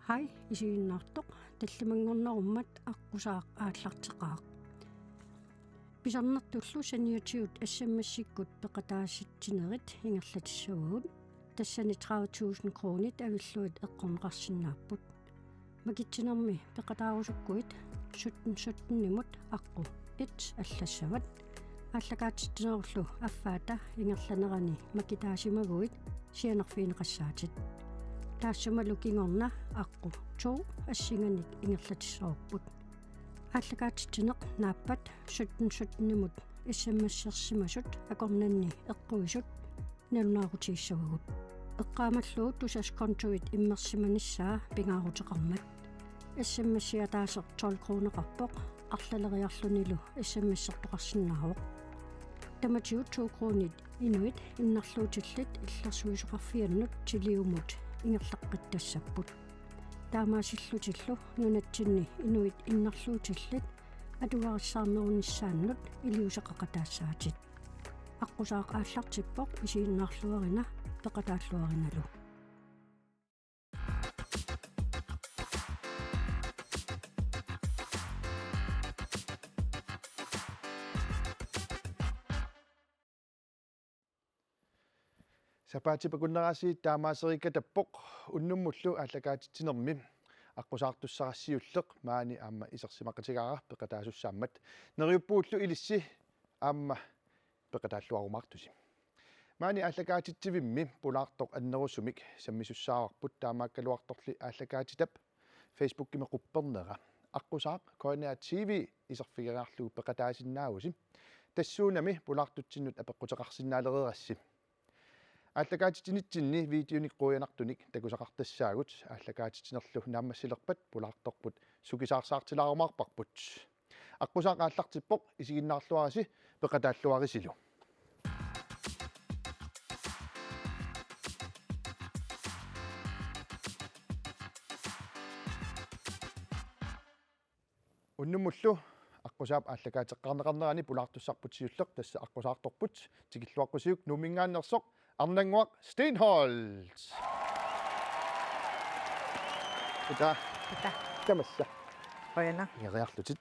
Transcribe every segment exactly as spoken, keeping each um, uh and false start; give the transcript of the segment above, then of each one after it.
Hej, isiginnaartoq, tallimanngornerummat aqqusaaq aallarteqaaq. Pisarnertullu saniatigut S M S-ikkut peqataasitsinerit ingerlatissavagut. Tassani tredive tusind kronit avillugit eqqorneqarsinnaapput. Makitsinermi peqataarusukkuit sytten sytten-imut aqqut et allassavat. Aallakaatitsinerullu affaata ingerlanerani makitaasimaguit sianerfigineqassaatit. Taassumalu kingorna aqqut to assinganik ingerlatissavarput. Aallakaatitsineq naappat sytten sytten-imut S M S-ersimasut akornanni eqquisut nalunaarutissavagut. Eqqaamallugu tusas kontuit immersimanissaa pingaaruteqarmat. S M S-i ataaseq tolv kroneqarpoq, arlaleriarlunilu S M S-ertoqarsinnaavoq. Tamatigut to kronit inuit innarluutillit illersuisoqarfiannut tiliumut ingerlaqqittassapput. Taamaasillutillu nunatsinni inuit innarluutillit atugarissaarnerunissaannut iliuuseqaqataassaatit. Aqqusaaq aallartippoq, isiginnaarluarina peqataalluarinalu. Sapaatip-akunnerani taamaaseriikatappoq, unnummullu aallakaatitsinermi aqqusaartussara siulleq maani aamma isersimaqatigaara peqataasussaammat. Neriuppugullu ilissi aamma peqataalluarumaartusi. Maani aallakaatitsivimmi pulaartoq annerusumik sammisussaavarput, taamaakkaluartorli aallakaatitap Facebookimi quppernera Aqqusaaq K N R T V iserfigeriarlugu peqataasinnaavusi. Tassuunami pulaartutsinnut apeqquteqarsinnaalereerassi. Aallakaatitsinitsinni videonik quianartunik takusaqartassaagut, aallakaatitsinerlu naammassilerpat pulaartorput sukisaarsaartilaarumaarparput. Aqqusaaq aallartippoq, isiginnaarluarisi peqataalluarisilu. Unnummullu aqqusaap aallakaateqqaarneqarnerani pulaartussarput siulleq, tassa aqqusaartorput, tikilluaqqusiuk Nuumminngaanneersoq Arnannguaq Steenholdt. Ita. Ita. Tamassa. Qujanaq. Ingeriarlutit.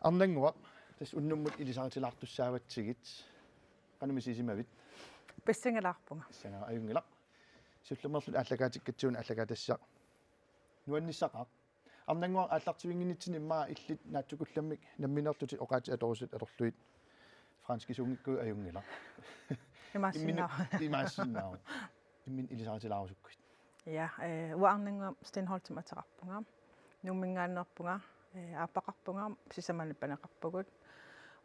Arnannguaq, tassa unnummut ilisaritilaartussaavatsigit. Qanoq misigisimavit? Pissanngalaarpunga. Pissanngalaaq, ajunngilaq. Siullermeerluta aallakaatikkatsigu una aallakaatitassaq nuannissaqaaq. Arnannguaq, aallartivinnginnitsinni immaqa illit naatsukullammik nammineerlutit oqaatsit atorusutit atorlugit, franskisuunngikkuit ajunngilaq. Imaassinnaavoq. Imminut, imaassinnaavoq. Imminut ilisaritilaarusukkuit. Ja, øh, uanga Arnannguaq Steenholdtimik ateqarpunga. Nuumminngaanneerpunga, øh, aappaqarpunga, sisamanik paneqarpugut.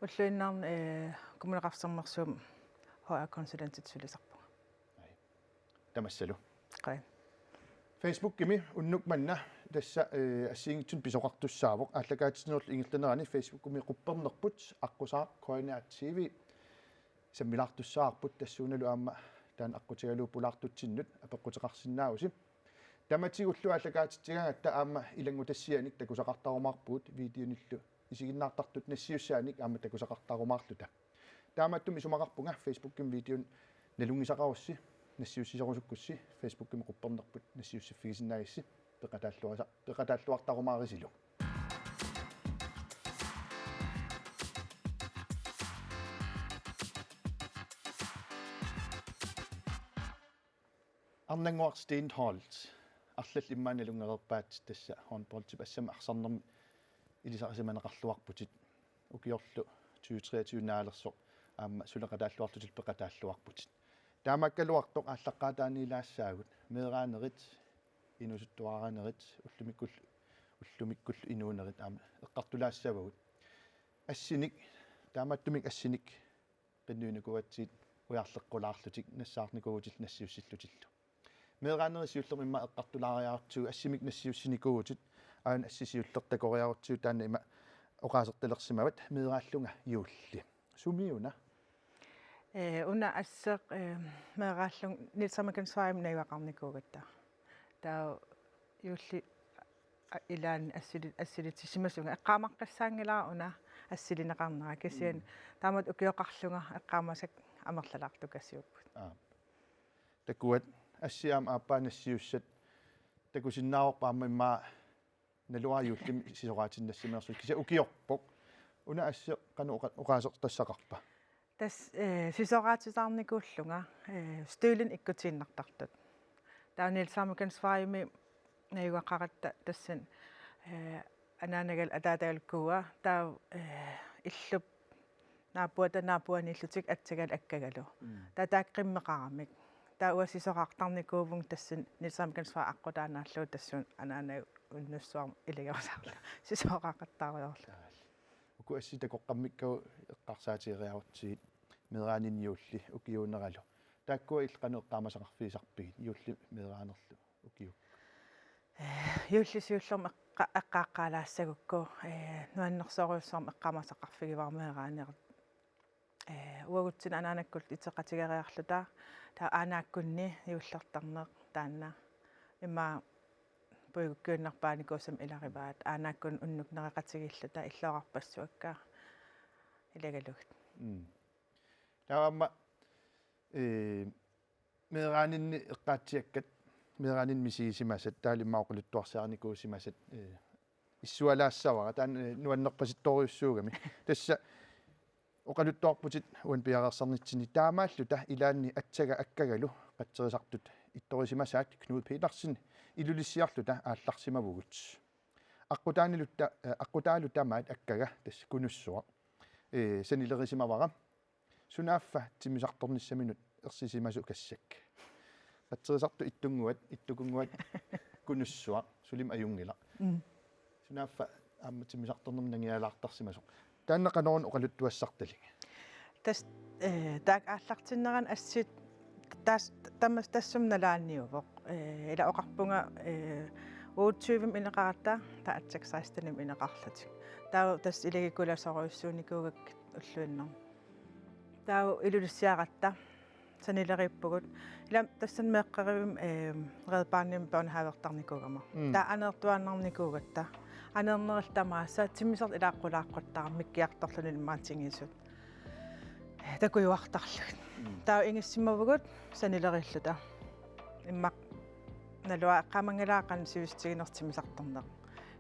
Ulluinnarni, øh, Kommuneqarfik Sermersuup H R-konsulentit sulisarpunga. Aj. Tamassalu. Qaa. Facebookimi unnuk manna tassa, øh, assigiinngitsunik pisoqartussaavoq, aallakaatitsinerullu ingerlanerani Facebookimi quppernerput Aqqusaaq K N R T V sammilaartussavarput, tassuunalu aamma taanna aqqutigalugu pulaartutsinnut apeqquteqarsinnaavusi. Tamatigullu aallakaatitsigaangatta aamma ilanngutassianik takusaqartarumaarpugut, videonillu isiginnaartartut nassiussaanik aamma takusaqartarumaarluta. Taamaattumik isumaqarpunga Facebookimi videon nalunngisaqarussi, nassiussisorusukkussi, Facebookimi quppernerput nassiussiffigisinnaagissi, peqataalluarisa-, peqataalluartarumaarisilu. Arnannguaq Steenholt, arlallit immaqa nalunngereerpaat, tassa håndboldip assammik arsarnermi ilisarisimaneqarluarputit, ukiorlu tyve treogtyve naalersoq aamma suleqataalluarlutillu peqataalluarputit. Taamaakkaluartoq aallaqqaataaniilaassaagut, meeraanerit, inuusuttuaraanerit, ullumikkullu, ullumikkullu inuunerit aamma eqqartulaassavagut. Assinik, taamaattumik assinik qinnuinikuugatsigit ujarleqqulaarlutik nassaarnikuuvutit nassiussillutillu. Meeraanerit siullermik immaqa eqqartulaariarutsigu assimik nassiussinikuuvutit, aajuna assi siulleq takoriarutsigu, taanna ima oqaasertalersimavat, meeraallunga juulli. Sumiuna? Ee, una asseq, ee, meeraallunga Niels Hammeriksen Svejimik najugaqarnikuugatta. Taava juulli a-, ilaanni assili-, assilitissimasunga. Eqqaamaqqissaanngilara una assilineqarnera, kisianni Mm. taamatut ukioqarlunga eqqaamasakka amerlalaartukasiupput. Aap. Takuat, assi aamma aappaa nassiussat takusinnaavarput aamma immaqa naluara juullimi sisoraatinnassimanersusi, kisianni ukiorpoq. Una asseq qanoq oqa-, oqaasertassaqarpa? Tassa, eh, sisoraatitaarnikuullunga, eh, støvlini ikkutiinnartartut. Taava Niels Hammerikens Vejimi najugaqaratta tassani, eh, anaanagallu ataatagallu kuua, taava, eh, illup naapuata naapuaniillutik atsagalu akkagalu. Mm. Taava taakku qimmeqaramik. Taava uanga sisoraartarnikuuvunga tassani Niels Hammerikens Vej aqqutaanaallugu tassunga anaanaga unnussuarmut ilagerusarlugu sisoraaqattaarujoorlugu. Taava. Uku assit takoqqammikkavut eqqarsaatigeriarutsigit meeraaninni juulli ukiuuneralu. Taakkua illit qanoq eqqaamasaqarfigisarpigit juulli meeraanerlu ukiukkut? Eh, juulli siullermi eqqa-, eqqaaqqaalaassagukku, eh, nuannersorujussuarmik eqqaamasaqarfigivara meeraanerit. Eh, uagutsinnut anaanakkullu iteqatigeriarluta, taava aanaakkunni juullertarneq taanna. Immaqa puigukkiunnerpaanikuusami ilarivaat, aanaakkunni unnuk nereqatigiilluta illoorarpassuakka ilagalugit. Mm. Taava aamma, eh, meeraaninni eqqaatsiakkat, meeraaninni misigisimasat, taavalu immaqa oqaluttuarsiarinikuusimasat, eh, issualaassavara, taanna, eh, nuannerpasittorujussuugami. Tassa oqaluttuarputit uani piareersarnitsinni taamaalluta ilaanni atsaga akkagalu qatserisartut ittorisimasaat Knud Petersen Ilulissiarluta aallarsimavugut. Aqqutaanilu ta-, eh, aqqutaalu tamaat akkaga tassa Kunussuaq, eh, sanilerisimavara. Sunaaffa timmisartornissaminut ersisimasoq Kassak. Qatserisartut ittunnguat, ittukunnguat Kunussuaq, sulimi ajunngilaq. Mm. Sunaaffa aamma timmisartornermut nangialaartarsimasoq. Taanna qanoruna oqaluttuassartalik? Tassa, eh, taakku aallartinneranni assit tas-, tamas-, tassuma nalaaniuvoq. Eh, ila oqarpunga, eh, otteogtyvemi ineqaratta, taava attack sekstenimi ineqarlutik. Taava tassa ilagikulasorujussuunikuugakkit ulluinnarni. Taava Ilulissiaratta sanileriippugut. Ila tassani meeqqerivimmi, eh, Red Barnimi børnehavertarnikuugama. Mm. Taava aneertuaannarnikuugatta. Aneernerillu tamaasa timmisartut ilaa qulaaqquttaramik mikkiartorluni ilmaatigisut. Eh, takujuartarlugit. Mm. Taava ingissimavugut sanileriilluta. Immaqa naluara eqqaamanngilara qanoq sivisuutiginersoq timmisartorneq.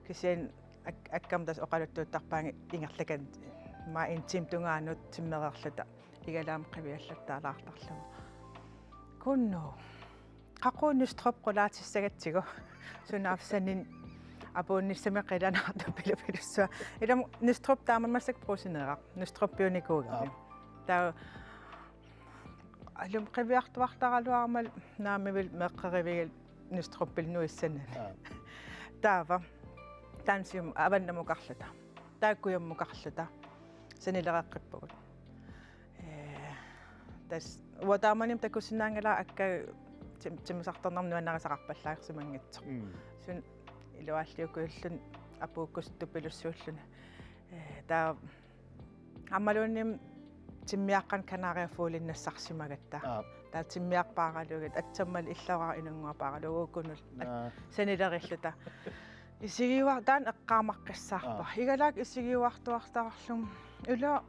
Kisianni ak-, akkama tassa oqaluttuuttarpaannga ingerlakkami immaqa en time tungaanut timmereerluta. Igalaamik qiviallattaalaartarlugu. Kunnu. Qaqugu Nistrop qulaatissagatsigu. Sunaaffa sanini apuunnissami qilanaartoq pilupilussuaq. Ilami Nistrop taama massakkut puusineeraq. Nistrop piunikuugami. Aap. Taava alum qiviartuartaraluarama naamivil meeqqerivigil Nistruppilu nuissanani. Aap. Taava. Taanna siumut avannamukarluta. Taava kujammukarluta. Sanilereqqippugut. Eh, tassa uanga taamani takusinnaanngilara akka tim-, timmisartornermut nuannarisaqarpallaarsimanngitsoq. Mm. Suna iluaalliukujulluni apuukkusuttut pilussuulluni. Eh, taava aammaluunniit timmiaqqanut kanariafuglinnassarsimagatta. Aap. Taava timmiarpaaraluugit, assammalu illoorara inunnguapaaraluugukunul. Naa. Sanileriilluta. Isigiuar-, taanna eqqaamaqqissaarpara. Aap. Igalaakkut isigiuartuartarlugu. Ila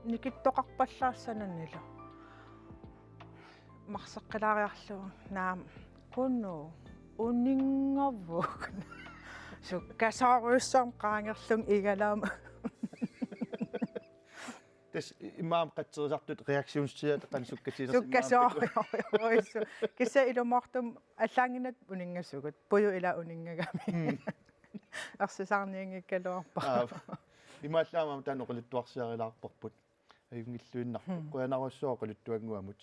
nikittoqarpallaassananilu. Marseqqilaariarlugu naamik Kunnu uninngavuk. Sukkasoorujussuarmik qaangerlunga igalaamik. Tassa immaqa qatserisartut reaktionstider qanoq sukkatiinersoq immaqa. Sukkasoorujussuaq. Kisianni ilumoortumik allaanngilaq uninngasugut. Puju ila uninngagami. Mm. Ersisaarnianngikkaluarpara. Aap. Imaallaat aamma taanna oqaluttuarsiarilaarparput. Ajunngilluinnarpoq. Hmm. Qujanarsuaq oqaluttuannguamut.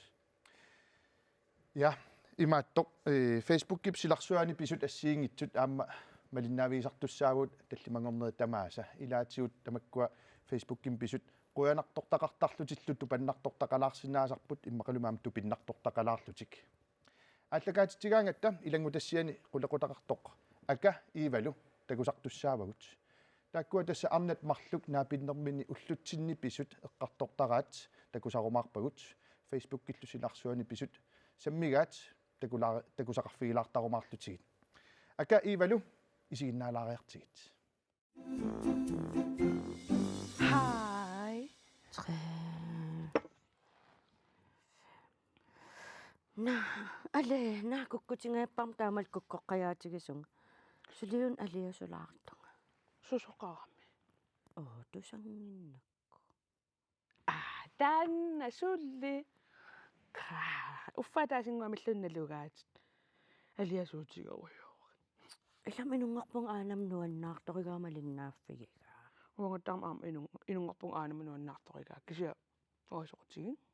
Ja, imaattoq, eh, Facebookip silarsuani pisut assigiinngitsut aamma malinnaavigisartussaavugut tallimanngornerit tamaasa. Ilaatigut tamakkua Facebookimi pisut qujanartortaqartarlutillu tupannartortaqalaarsinnaasarput immaqalumi aamma tupinnartortaqalaarlutik. Aallakaatitsigaangatta ilanngutassiani qulequtaqartoq Aka Iivalu takusartussaavagut. Taakkua tassa arnat marluk naapinnerminni ullutsinni pisut eqqartortaraat takusarumaarpagut. Facebookillu silarsuani pisut sammigaat takula-, takusaqarfigilaartarumaarlutigit. Aka Iivalu isiginnaalaariartigit. Hej. Tre. Naa, ale, naa kukkutingajappara taamalu kukkoqqajaatigisunga. Suliuna aliasulaartunga. Susoqarami. Oo, tusannginnakku. Aa, taanna suli. Kaa, uffa ataasinnguamilluunniit nalugaatit. Aliasuutigerujoorami. Ilami inunngorpunga aanama nuannaartorigaa malinnaaffigigaa. Uangattaaq aamma inun-, inunngorpunga aanama nuannaartorigaa. Kisianni uanga soqutigigakku.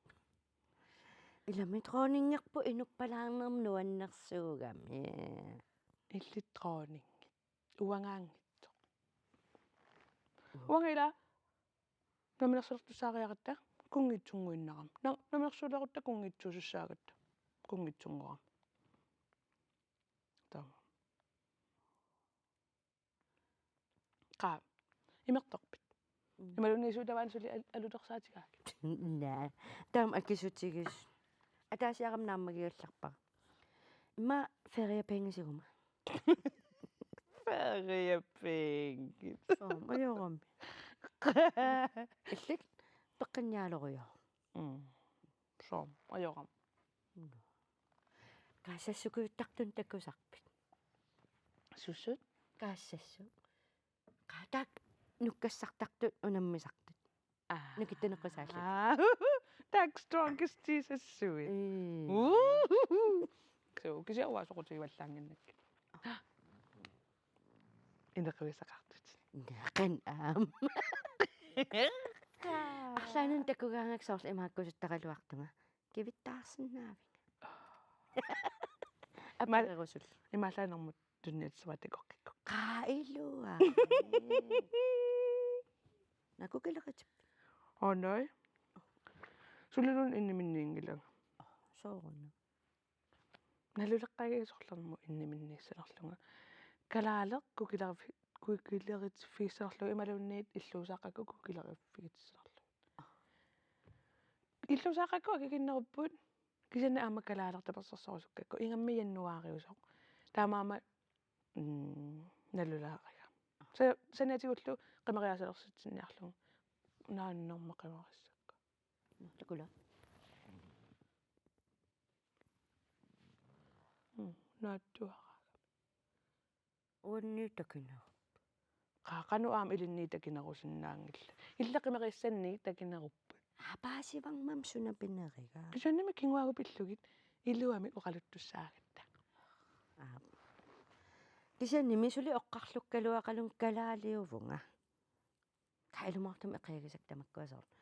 Ilami dronningerput inuppalaarnermut nuannersuugami. Illit dronningit. Uangaanngitsoq. Uanga ila namminersulertussaariaratta kunngitsunnguinnarami. Na-, namminersulerutta kunngitsuusussaagatta. Kunngitsunnguamik. Taama. Qaa. Imertorpit. Mm. Imaluunniit suut tamaani suli al-, alutorsaatigaakka. Naa. Taama akisutigisoq. Ataasiarami naammagigallarpara. Immaqa feriepengit siguma. Feriepengit. Soormi, ajoramik. Illit peqqinniaalerujooruk. Mm. Soormi, ajoramik. Kaassassukujuttartunik takusarpit? Suusut? Kaassassut. Qaa, taakku nukkassartartut unammisartut. Aa. Nukittuneqqusaalluni. Aa. Taakku Strongest-iusassuit. Mm. Uu. Suu, kisianni uanga soqutigivallaannginnakkit. Ineqquissaqartut. Naa, qanoq aamma. Arlaannik takugaangakku soorlu imaakkusuttaraluartunga. Kivittaarsinnaavinga. Ima-, apererusullugu. Imaallaat normut tunniutissavat takoqqikku. Qaa, ilua. Naa, kukileritip. Oo, naa. Suliluunniit inniminniinngilanga. Sooruna? Naluleqqagiga sorlermut inniminniissanerlunga. Kalaaleq kukileriffi-, kukileriffigissannarlugu imaluunniit illuusaaqakku kukileriffigissannarlugu. Illuusaaqakku akikinnerupput, kisianni aamma kalaaleq tapersersorusukkakku, ingammik januaariusoq. Taamaammat, mm, nalulaariga. Sa-, saniatigullu qimeriaasalersitsinniarlugu. Naannerma qimerissakka. Takula. Mm, naatsuaraagami. Uanniit takinerupput. Qaa, qanoq aamma ilinnit takinerusinnaanngillat. Illit qimerissannit takinerupput. Aa, paasivarmamik suna pinerigaa. Kisiannimi kinguaagut pillugit iluamik oqaluttussaagatta. Aap. Kisiannimi suli oqarlukkaluaqalunga kalaaliuvunga. Qaa, ilumoortumik eqiagisakka tamakkua soorlu.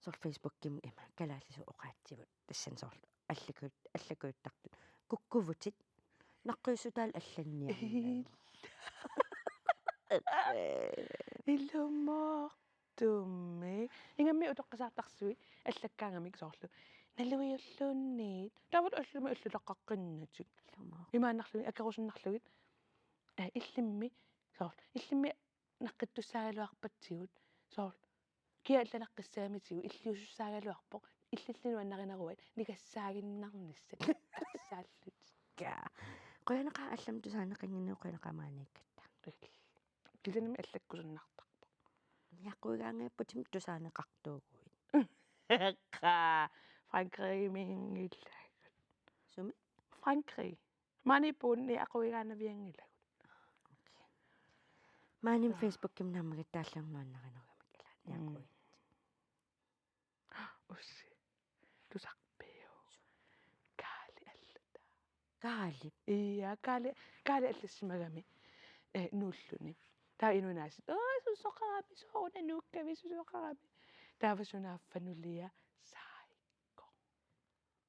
Soorlu Facebookimi ima kalaallisut oqaatsivut. Tassani soorlu allakkut-, allakkuttartut. Kukkuvutit. Naqqiussutaal allanniarnagu. Ilumoortumik. Ingammik utoqqasaartarsuit allakkaangamik soorlu. Naluiulluunniit. Taavalu ullumi ullulaqaqqinnatik. Ilumoortumik. Imaannarlugit, akerusunnarlugit. Ee, illimmi, soorlu. Illimmi naqqittussaagaluarpatsigut, soorlu, kia allanaqqissagamitigut, illiusussaagaluarpoq, illillu nuannarineruat, nikassaaginnarnissat, tassaallutik. Kaa. Qujanaqaaq allamik tusaaneqannginnagu, qujanaqaaq maaniikkatta. Kisiannimi allakkusunnartarpoq. Niaqquigaangajapput tusaaneqartuuguit. Kaa, Frankrigimiinngilagut. Sumi? Frankrigi. Maani puunni aquigaanavianngilagut. Okay. Maani Facebookimi naammagittaallugu nuannarinerugamik ilaa. Mm. Niaqquit. Ussi. Tusarpiuk? Kaali allattaa. Kaali? Ia, kaali, kaali allassimagami. Eh, nuulluni. Taava inuinnaat. Aa, susoqarami, sooruna nuukkavi susoqarami. Taava sunaaffa nulia saai.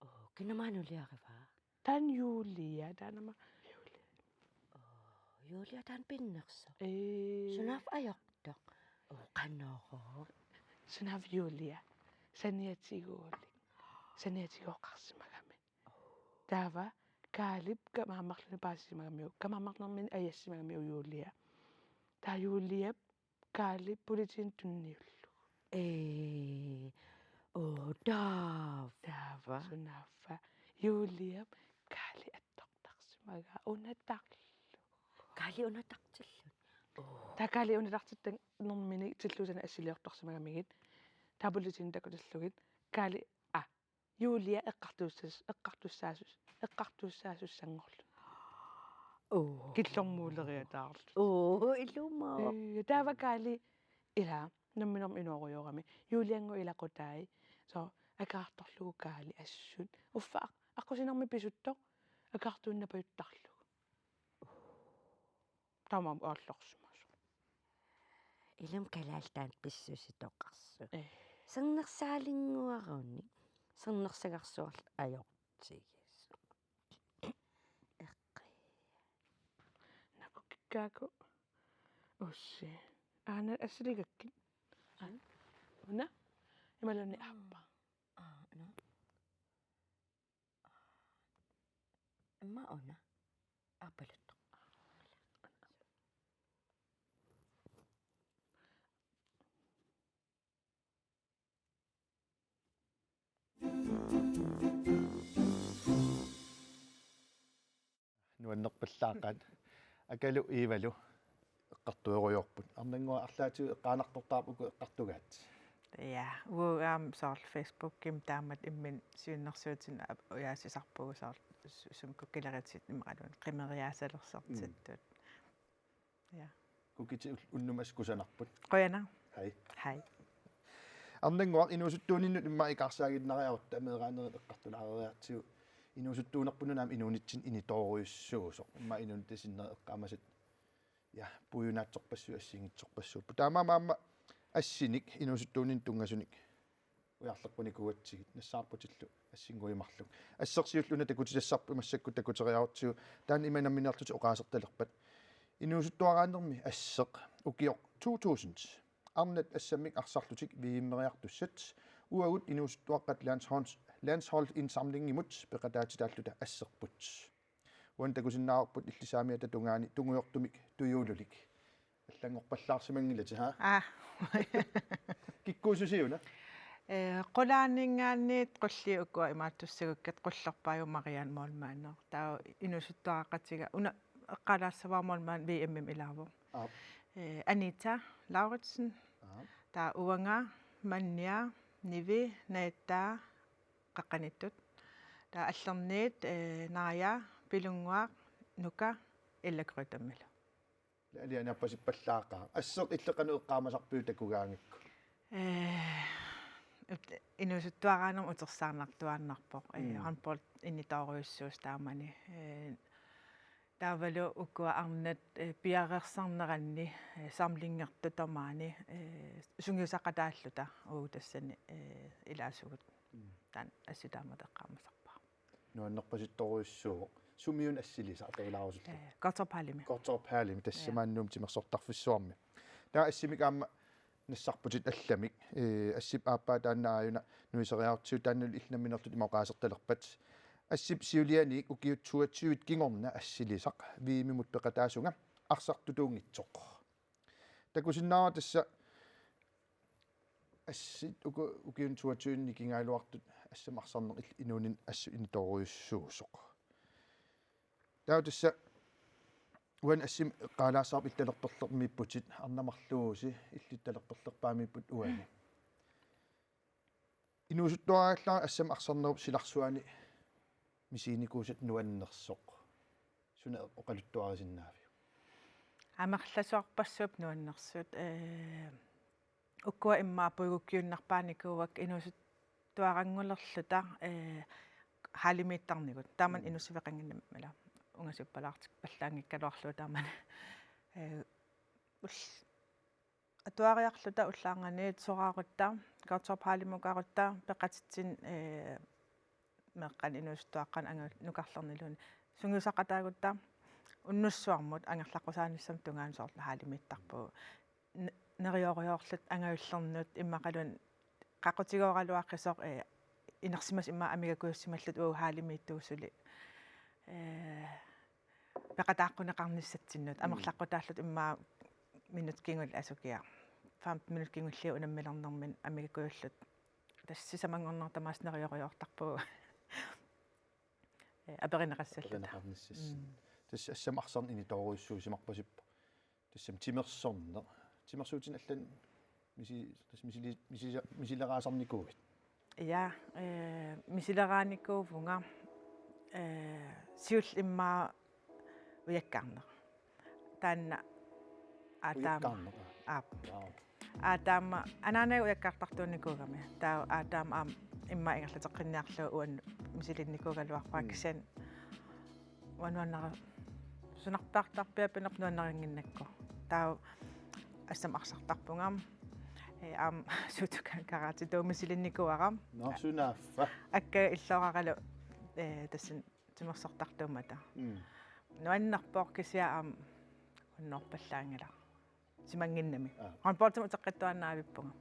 Oo, kina aamma nuliarivaa? Taanna Julia, taanna aamma Julia. Oo, Julia taanna pinnersoq. Ee. Sunaaffa ajortoq? Oo, qanorooq? Sunaaffa Julia. Saniatigooq. Saniatigooqarsimagami. Taava Kaalip kamaamarluni paasisimagamiuk. Kamaamarnermini ajassimagamiuk Julia. Taava Juliap Kaali politiinut tunniullugu. Ee, oo, taava. Taava sunaaffa. Juliap Kaali attortarsimagaa unatarlugu. Kaali unatartilluni. Oo. Taava Kaali unatartittannermini tillugu sani assiliortorsimagamigit. Taava politiinut takutillugit. Kaali, aa, Julia eqqartussas-, eqqartussaasus-, eqqartussaasussanngorluni. Oo. Killormuuleriataarluni. Oo, ilumma. Ee, taava Kaali ila namminermi inooriorami. Juliannguaq ilaqutai. So, akaartorlugu Kaali assut. Uffa aq-, aqqusinermi pisuttoq. Akaartuinnapajuttarlugu. Taamaammat aallarsimasoq. Ilumma kalaallit taanna pissusitoqarsoq. Ee. Sernersaalinnguarunik. Sernersagarsuarlu ajortigisoq. Eqqi. Nakukikkaakku. Ussi. Aana assiligakkit. Una. Imaluunniit aappa. Aa, una. Immaqa una. Aappaluttoq. Nuannerpallaaqaat. Akalu Iivalu eqqartuerujoorput. Arnannguaq arlaatigut eqqaanartortaarput uku eqqartugaat. Ja, uagut aamma soorlu Facebookimi taamatut imminut siunnersuutinik ap-, ujaasisarpugut soorlu su-, sumikkut kileritit imaluunniit qimeriaasalersortittut. Ja. Kukitit ul-, unnuk assut kusanarput. Qujanaq. Hej. Hej. Arnannguaq inuusuttuuninnut immaqa ikaarsaarinnariarutta meeraanerit eqqartulaareeriartigu inuusuttuunerput nunami inuunitsinni initoorujussuusoq. Immaqa inuunitta sinneri eqqaamasat ja puiunaatsorpassuit assigiinngitsorpassuupput. Taamaammat aamma assinik inuusuttuuninnut tunngasunik ujarleqqunikuugatsigit nassaarputillu assinnguit marluk. Asseq siulleq una takutitassarput massakkut takuteriarutsigu taanna ima nammineerlutit oqaasertalerpat. Inuusuttuaraanermi asseq ukioq to tusind. Arnat assammik arsarlutik V M-eriartussat uagut inuusuttuaqqat landsholds-, landsholdsindsamlingimut peqataatitaalluta asserput. Uani takusinnaavarput illit saamiata tungaani tungujortumik tujuululik. Allanngorpallaarsimanngilatit, haa? Aa. Kikkuussusiuna? Ee, qulaaninngaanniit qulliit ukua imaattussagukkat, qullerpaajuvoq Marianne Mollmann. Taava inuusuttuaraqatiga una eqqaalaassavara Mollmann V M-imi ilaavoq. Aap. Ee, Anita Lauritsen. Aap. Taava uanga, Manja, Nivi, Naetta, qaqqaniittut. Taava Allerniit, ee, Naja, Pilunnguaq, Nuka, Ella Krytamilu. Alianappasippallaaqaaq. Asseq illit qanoq eqqaamasarpiuk takugaangakku? Ee, ut-, inuusuttuaraanermut utersaarnartuaannarpoq. Ee, mm, håndbold initoorujussuusoq taamani. Ee, taavalu ukua arnat, ee, piareersarneranni, ee, samlingertut tamaani, ee, sungiusaqataalluta uagut tassani, ee, ilaasugut. Mm. Taanna assut taamatut eqqaamasarpara. Nuannerpasittorujussuuvoq. Sumiuna assilisaq atuilaarusullugu? Ee, Gottorp Hallimi. Gottorp Hallimi, tassa, ja, maani Nuummi timersortarfissuarmi. Taava assimik aamma nassarputit allamik. Ee, assip aappaa taanna aajuna nuiseriarutsigu taannalu illit nammineerlutit ima oqaasertalerpat. Assip siulianiit ukiut toogtyve kingorna assilisaq V M-imut peqataasunga arsartutuunngitsoq. Takusinnaavara tassa assit uku ukiuni toogtyve-ni nikingaaluartut assamik arsarneq illit inuuninni assut initoorujussuusoq. Taava tassa uani assimik eqqaalaassavara illit talerperlermiipputit, arnat marluusi illit talerperlerpaamiipput uani. Inuusuttuaraallarit assamik arsarnerup silarsuani misiginikuusat nuannersoq. Suna oqaluttuarisinnaaviuk? Amerlasoorpassuupput nuannersut. Ee, ukua immaqa puigukkiunnarpaanikuuakka inuusuttuaranngulerluta, ee, hallimiittarnigut. Taamani, mm, inussiveqanngimmat ila ungasippalaartikpallaanngikkaluarlugu taamani. Ee, ul-, atuariarluta ullaarnganiit soraarutta, Gottorp Hallimukarutta, peqatitsinnut, ee, meeqqanik inuusuttuaqqanik angu-, nukarlerniluunniit. Sungiusaqataagutta unnussuarmut angerlaqqusaanissamut tungaanut soorlu hallimiittarpugut. Ne-, neriorujorluta angajullernuta immaqaluunniit qaqutigooraluaqqisoq, ee, inersimasut immaqa amigakujussimallugit uagut hallimiittugut suli. Ee, peqataaqquneqarnissatsinnut, mm, amerlaqqutaalluta immaqa minutsit kingulliit asukiaq. Femten minutsit kingulliit unammilernermini amigakujulluta. Tassa sisamanngornerat tamaasa neriorujortarpugut. Ee, aperineqassalluta. Aperineqarnissatsinnut. Mm. Tassa assamik arsarneq initoorujussuusimarpasippoq. Tassami timersorneq. Timersuutinik allanut misi-, tassa misili-, misisa-, misileraasarnikuuit? Ja, eh, misileraanikuuvunga, eh, siulleq immaqa ujakkaarneq. Taanna aataama. Ujakkaarneq, aa. Aap. Wow. Aataama, anaanaga ujakkaartartuunikuugami. Taava aataama aamma immaqa ingerlateqqinniarlugu uannut misilinnikuugaluarpara. Mm. Kisianni uanga nuannara-, sunarpaartarpiapinerp nuannarinnginnakku. Taava assammik arsartarpunga. Eh, aamma Shotokan karate-dou misilinnikuuara. Nå, sunaaffa. Akka illooraralu, eh, tassani timersortartuummata. Mm. Nuannerpoq kisianni aamma hunnorpallaanngilaq. Simannginnami. Aa. Håndboldimut uteqqittuaannaavippunga.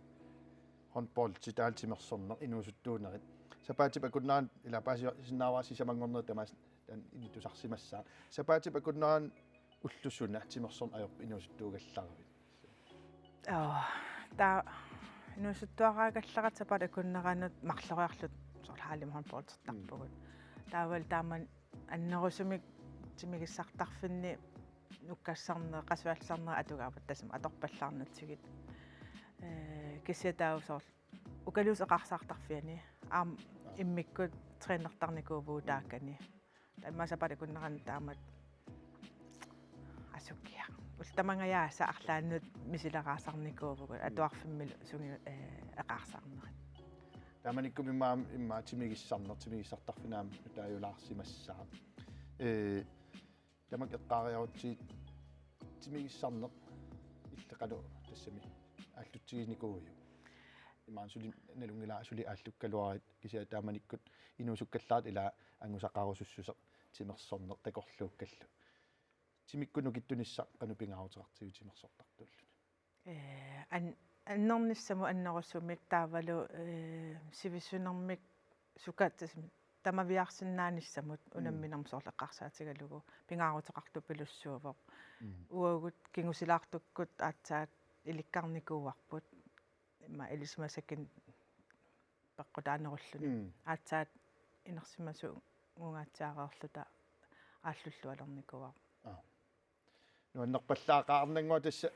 Håndboldi taavalu timersorneq inuusuttuunerit. Sapaatip akunnerani ilaa paasisinnaavara sisamanngornerit tamaasa taanna inuusuttuarsimassaaq. Sapaatip akunnerani ulloq suna timersorneq ajorpit inuusuttuugallaravit? Aa, taava inuusuttuaraagallarama sapaatip akunneranut marloriarluta soorlu hallimut håndboldertarpugut. Mm. Taavalu taamani annerusumik timigissartarfinni nukkassarneq, qasuallisarneq atugaapput tassami atorpallaarnatsigit. Eh, kisianni taava soorlu ukaluusut eqaarsaartarfianni aamma immikkut trænertarnikuuvugut taakani. Taava immaqa sapaatip akunnerani taamatut asukiaq. Ullut tamangajaasa arlaannut misileraasarnikuuvugut atuarfimmilu sungi-, eh, eqaarsaarnerit. Taamanikkut immaqa, immaqa timigissarneq, timigissartarfinni aamma nutaajulaarsimassaaq. Eh, tamakku eqqaariarutsigit timigissarneq illit qanoq tassami aallutsiginikuuiuk? Imaluunniit suli nalunngilara suli aallukkaluarit kisianni taamanikkut inuusukkallarit ilaa angusaqarusussuseq timersorneq takorluukkallu. Timikkut nukittunissaq qanoq pingaaruteqartigiuk timersortartuulluni? Eh, an-, annernissamut annerusumik taavalu, eh, sivisunermik sukatsismi tamaviaarsinnaanissamut. Mm. Unamminermi soorlu eqqarsaatigalugu pingaaruteqartupilussuuvoq. Mm. Uagut kingusilaartukkut aatsaat ilikkarnikuuarput. Immaqa ilisimasakka peqqutaanerulluni. Mm. Aatsaat inersimasuungaatsiareerluta aallullualernikuuarput. Aa. Nuannerpallaaqaaq, arnannguaq tassa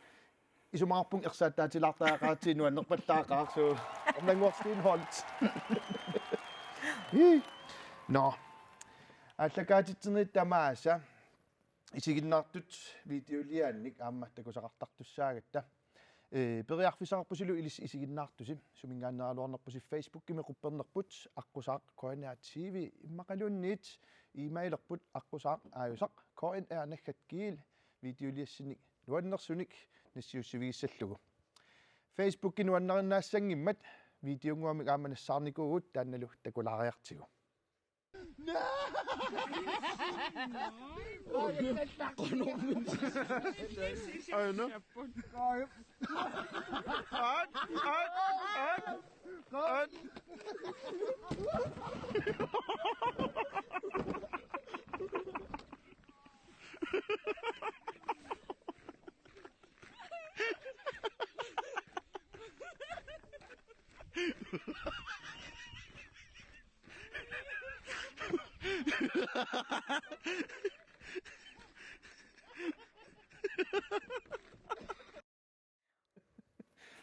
isumaqarpunga ersaattaatilaartariaqaratsigu nuannerpallaaqaaq, suu. Arnannguaq Steenholdt. Ii. Nå. Aallakaatitsineri tamaasa isiginnaartut videoliaannik aamma takusaqartartussaagatta. Eh, periarfissaqarpusilu ilissi isiginnaartusi, suminngaanneeraluarnerpusi Facebookimi quppernerput, Aqqusaaq K N R T V, immaqaluunniit e-mailerput aqqusaaq aajusaq K N R naggat G L, videoliassinnik nuannersunik nassiussivigissallugu. Facebooki nuannarinnaassanngimmata videonnguamik aamma nassaarnikuuvugut taannalu takulaariartigu. Aajuna. Aat, aat, aat, aat.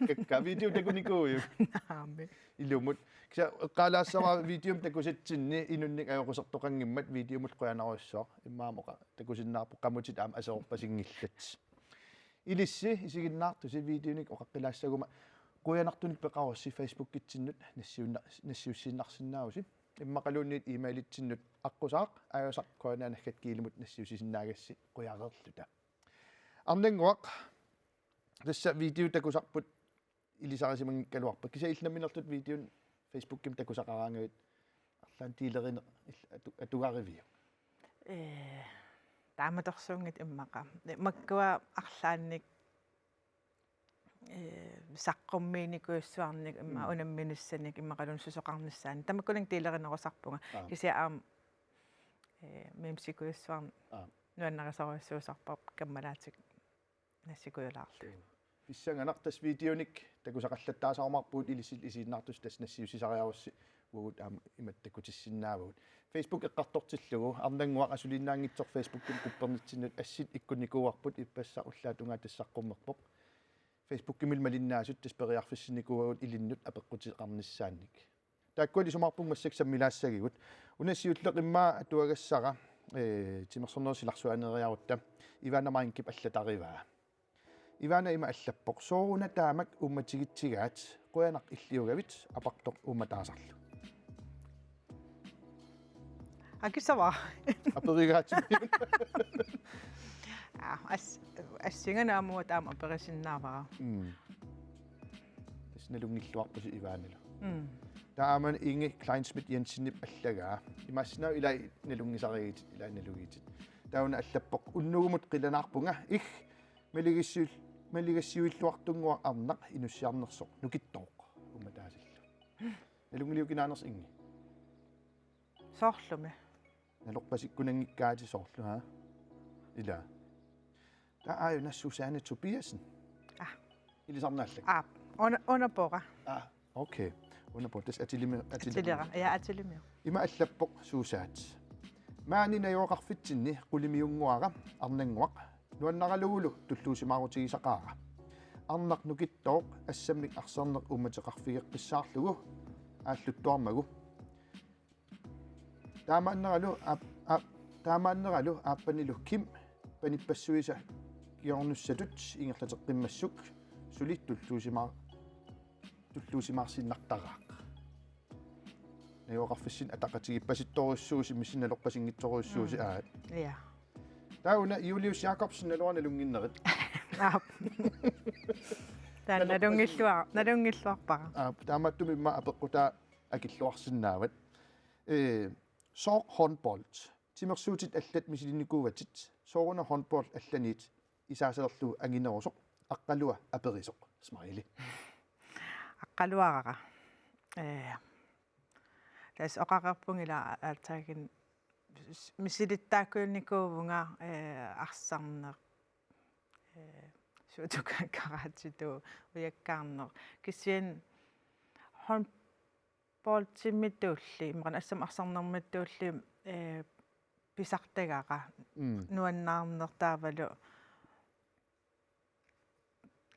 Kakkaak, video takunikuuiuk? Naamik. Ilumut. Kisianni eqqaalaassavara videomik takusatsinni inunnik ajoqusertoqanngimmat videomut qujanarujussuaq. Immaqa aamma oqa-, takusinnaavarput qamutit aamma aserorpasinngillat. Ilissi isiginnaartusi videonik oqaqqilaassaguma qujanartunik peqarussi Facebookitsinnut nassiunna-, nassiussiinnarsinnaavusi. Immaqaluunniit e-mailitsinnut aqqusaaq aajusaq K N R naggat G L-imut nassiussisinnaagassi qujareerluta. Arnannguaq, tassa video takusarput ilisarisimanngikkaluarpat. Kisianni illit nammineerlutit videonik Facebookimi takusaqaraangavit arlaannik deelerineq ill-, atu-, atugariviuk? Eh, taamatorsuunngitsoq immaqa. Makkua arlaannik, eh, saqqummiinikujussuarnik immaqa, mm, unamminissanik immaqaluunniit susoqarnissaannik. Tamakkuninnga deelerinerusarpunga. Aa. Kisianni aamma, eh, memesikujussuarnik, aa, nuannarisorujussuusarparput kammalaatikka nassikujulaarlugit. Pissanganaq, tassa videonik takusaqallattaasarumaarpugut, ilissi isiginnaartusi tassa nassiussisariarussi uagut aamma imatut takutissinnaavagut. Facebook eqqartortillugu, arnannguaq asuliinnaanngitsoq Facebookimi quppernitsinnut assit ikkunnikuuarput, ippassaq ullaap tungaa tassa saqqummerpoq. Facebookimilu malinnaasut tassa periarfissinnikuuagut ilinnut apeqquteqarnissaannik. Taakkua isumaqarpunga massakkut sammilaassagigut. Una siulleq immaqa atuagassara, eh, timersornerup silarsuaaniittut Ivana Meincke allatarivaa. Ivana ima allappoq: Sooruna taamak uummatigitsigaat, qujanaq illiugavit, apartoq uummataasarlu. Akissavara. Aperigaatsimi. Aa, as-, assinga naamua taama aperisinnaavara. Mm. Tassa nalunngilluarpusi Ivanalu. Mm. Taava aamma Inge Kleinschmidt Jensenip allagaa. Imaassinnaavoq ilai nalunngisarigitit, ilai nalugitit. Taava una allappoq: Unnugumut qilanaarpunga, ih, maligassiul-, maligassiuilluartunnguaq arnaq inussiarnersoq nukittooq uummataasallu. Nalunngiliukkinaanersoq Inge? Soorlumi. Nalorpasikkunanngikkaatit soorlu, haa? Ila. Taava aajuna Susanne Tobiassen. Ah. Ilisarnaallak. Ah, una, una pora. Ah, okay. Una pora. Tassa atilimi-, atilimi-. Atilera. Ja, atilimiu. Ima allappoq Susaat: Maani najugaqarfitsinni qulimiunnguara arnannguaq, nuannaralugulu tulluusimaarutigisaqaara. Arnaq nukittooq assammik arsarneq uummateqarfigeqqissaarlugu aalluttuarmagu. Taamaanneralu aap-, aap-, taamaanneralu aappanilu Kim panippassuisa kingornussatut ingerlateqqimmassuk suli tulluusimaa-, tulluusimaarsinnartaraaq. Najugaqarfissinni ataqatigiippasittorujussuusi, missinnalu nalorpasinngitsorujussuusi. Mm. Aat. Ja. Taava una Julius Jakobsen, naluara nalunnginnerit. Aap. Taanna nalorpasi-, nalunngillua-, nalunngilluarpara. Aap, taamaattumik immaqa apeqqutaa akilluarsinnaavat. Ee, sooq håndbold? Timersuutit allat misilinnikuuatit. Sooruna håndbold allaniit isaasalerlugu anginerusoq? Aqqalua aperisoq. Smiley. Aqqaluarara. Ee, tassa oqareerpunga ila aatsaagin s-, misilittaakkunnikuuvunga, ee, arsarneq, ee, Shotokan karatitut ujakkaarneq. Kisianni håndboldimiittuulli, immaqa assammik arsarnermiittuulli, ee, pisartagara. Mm. Nuannaarneq taavalu.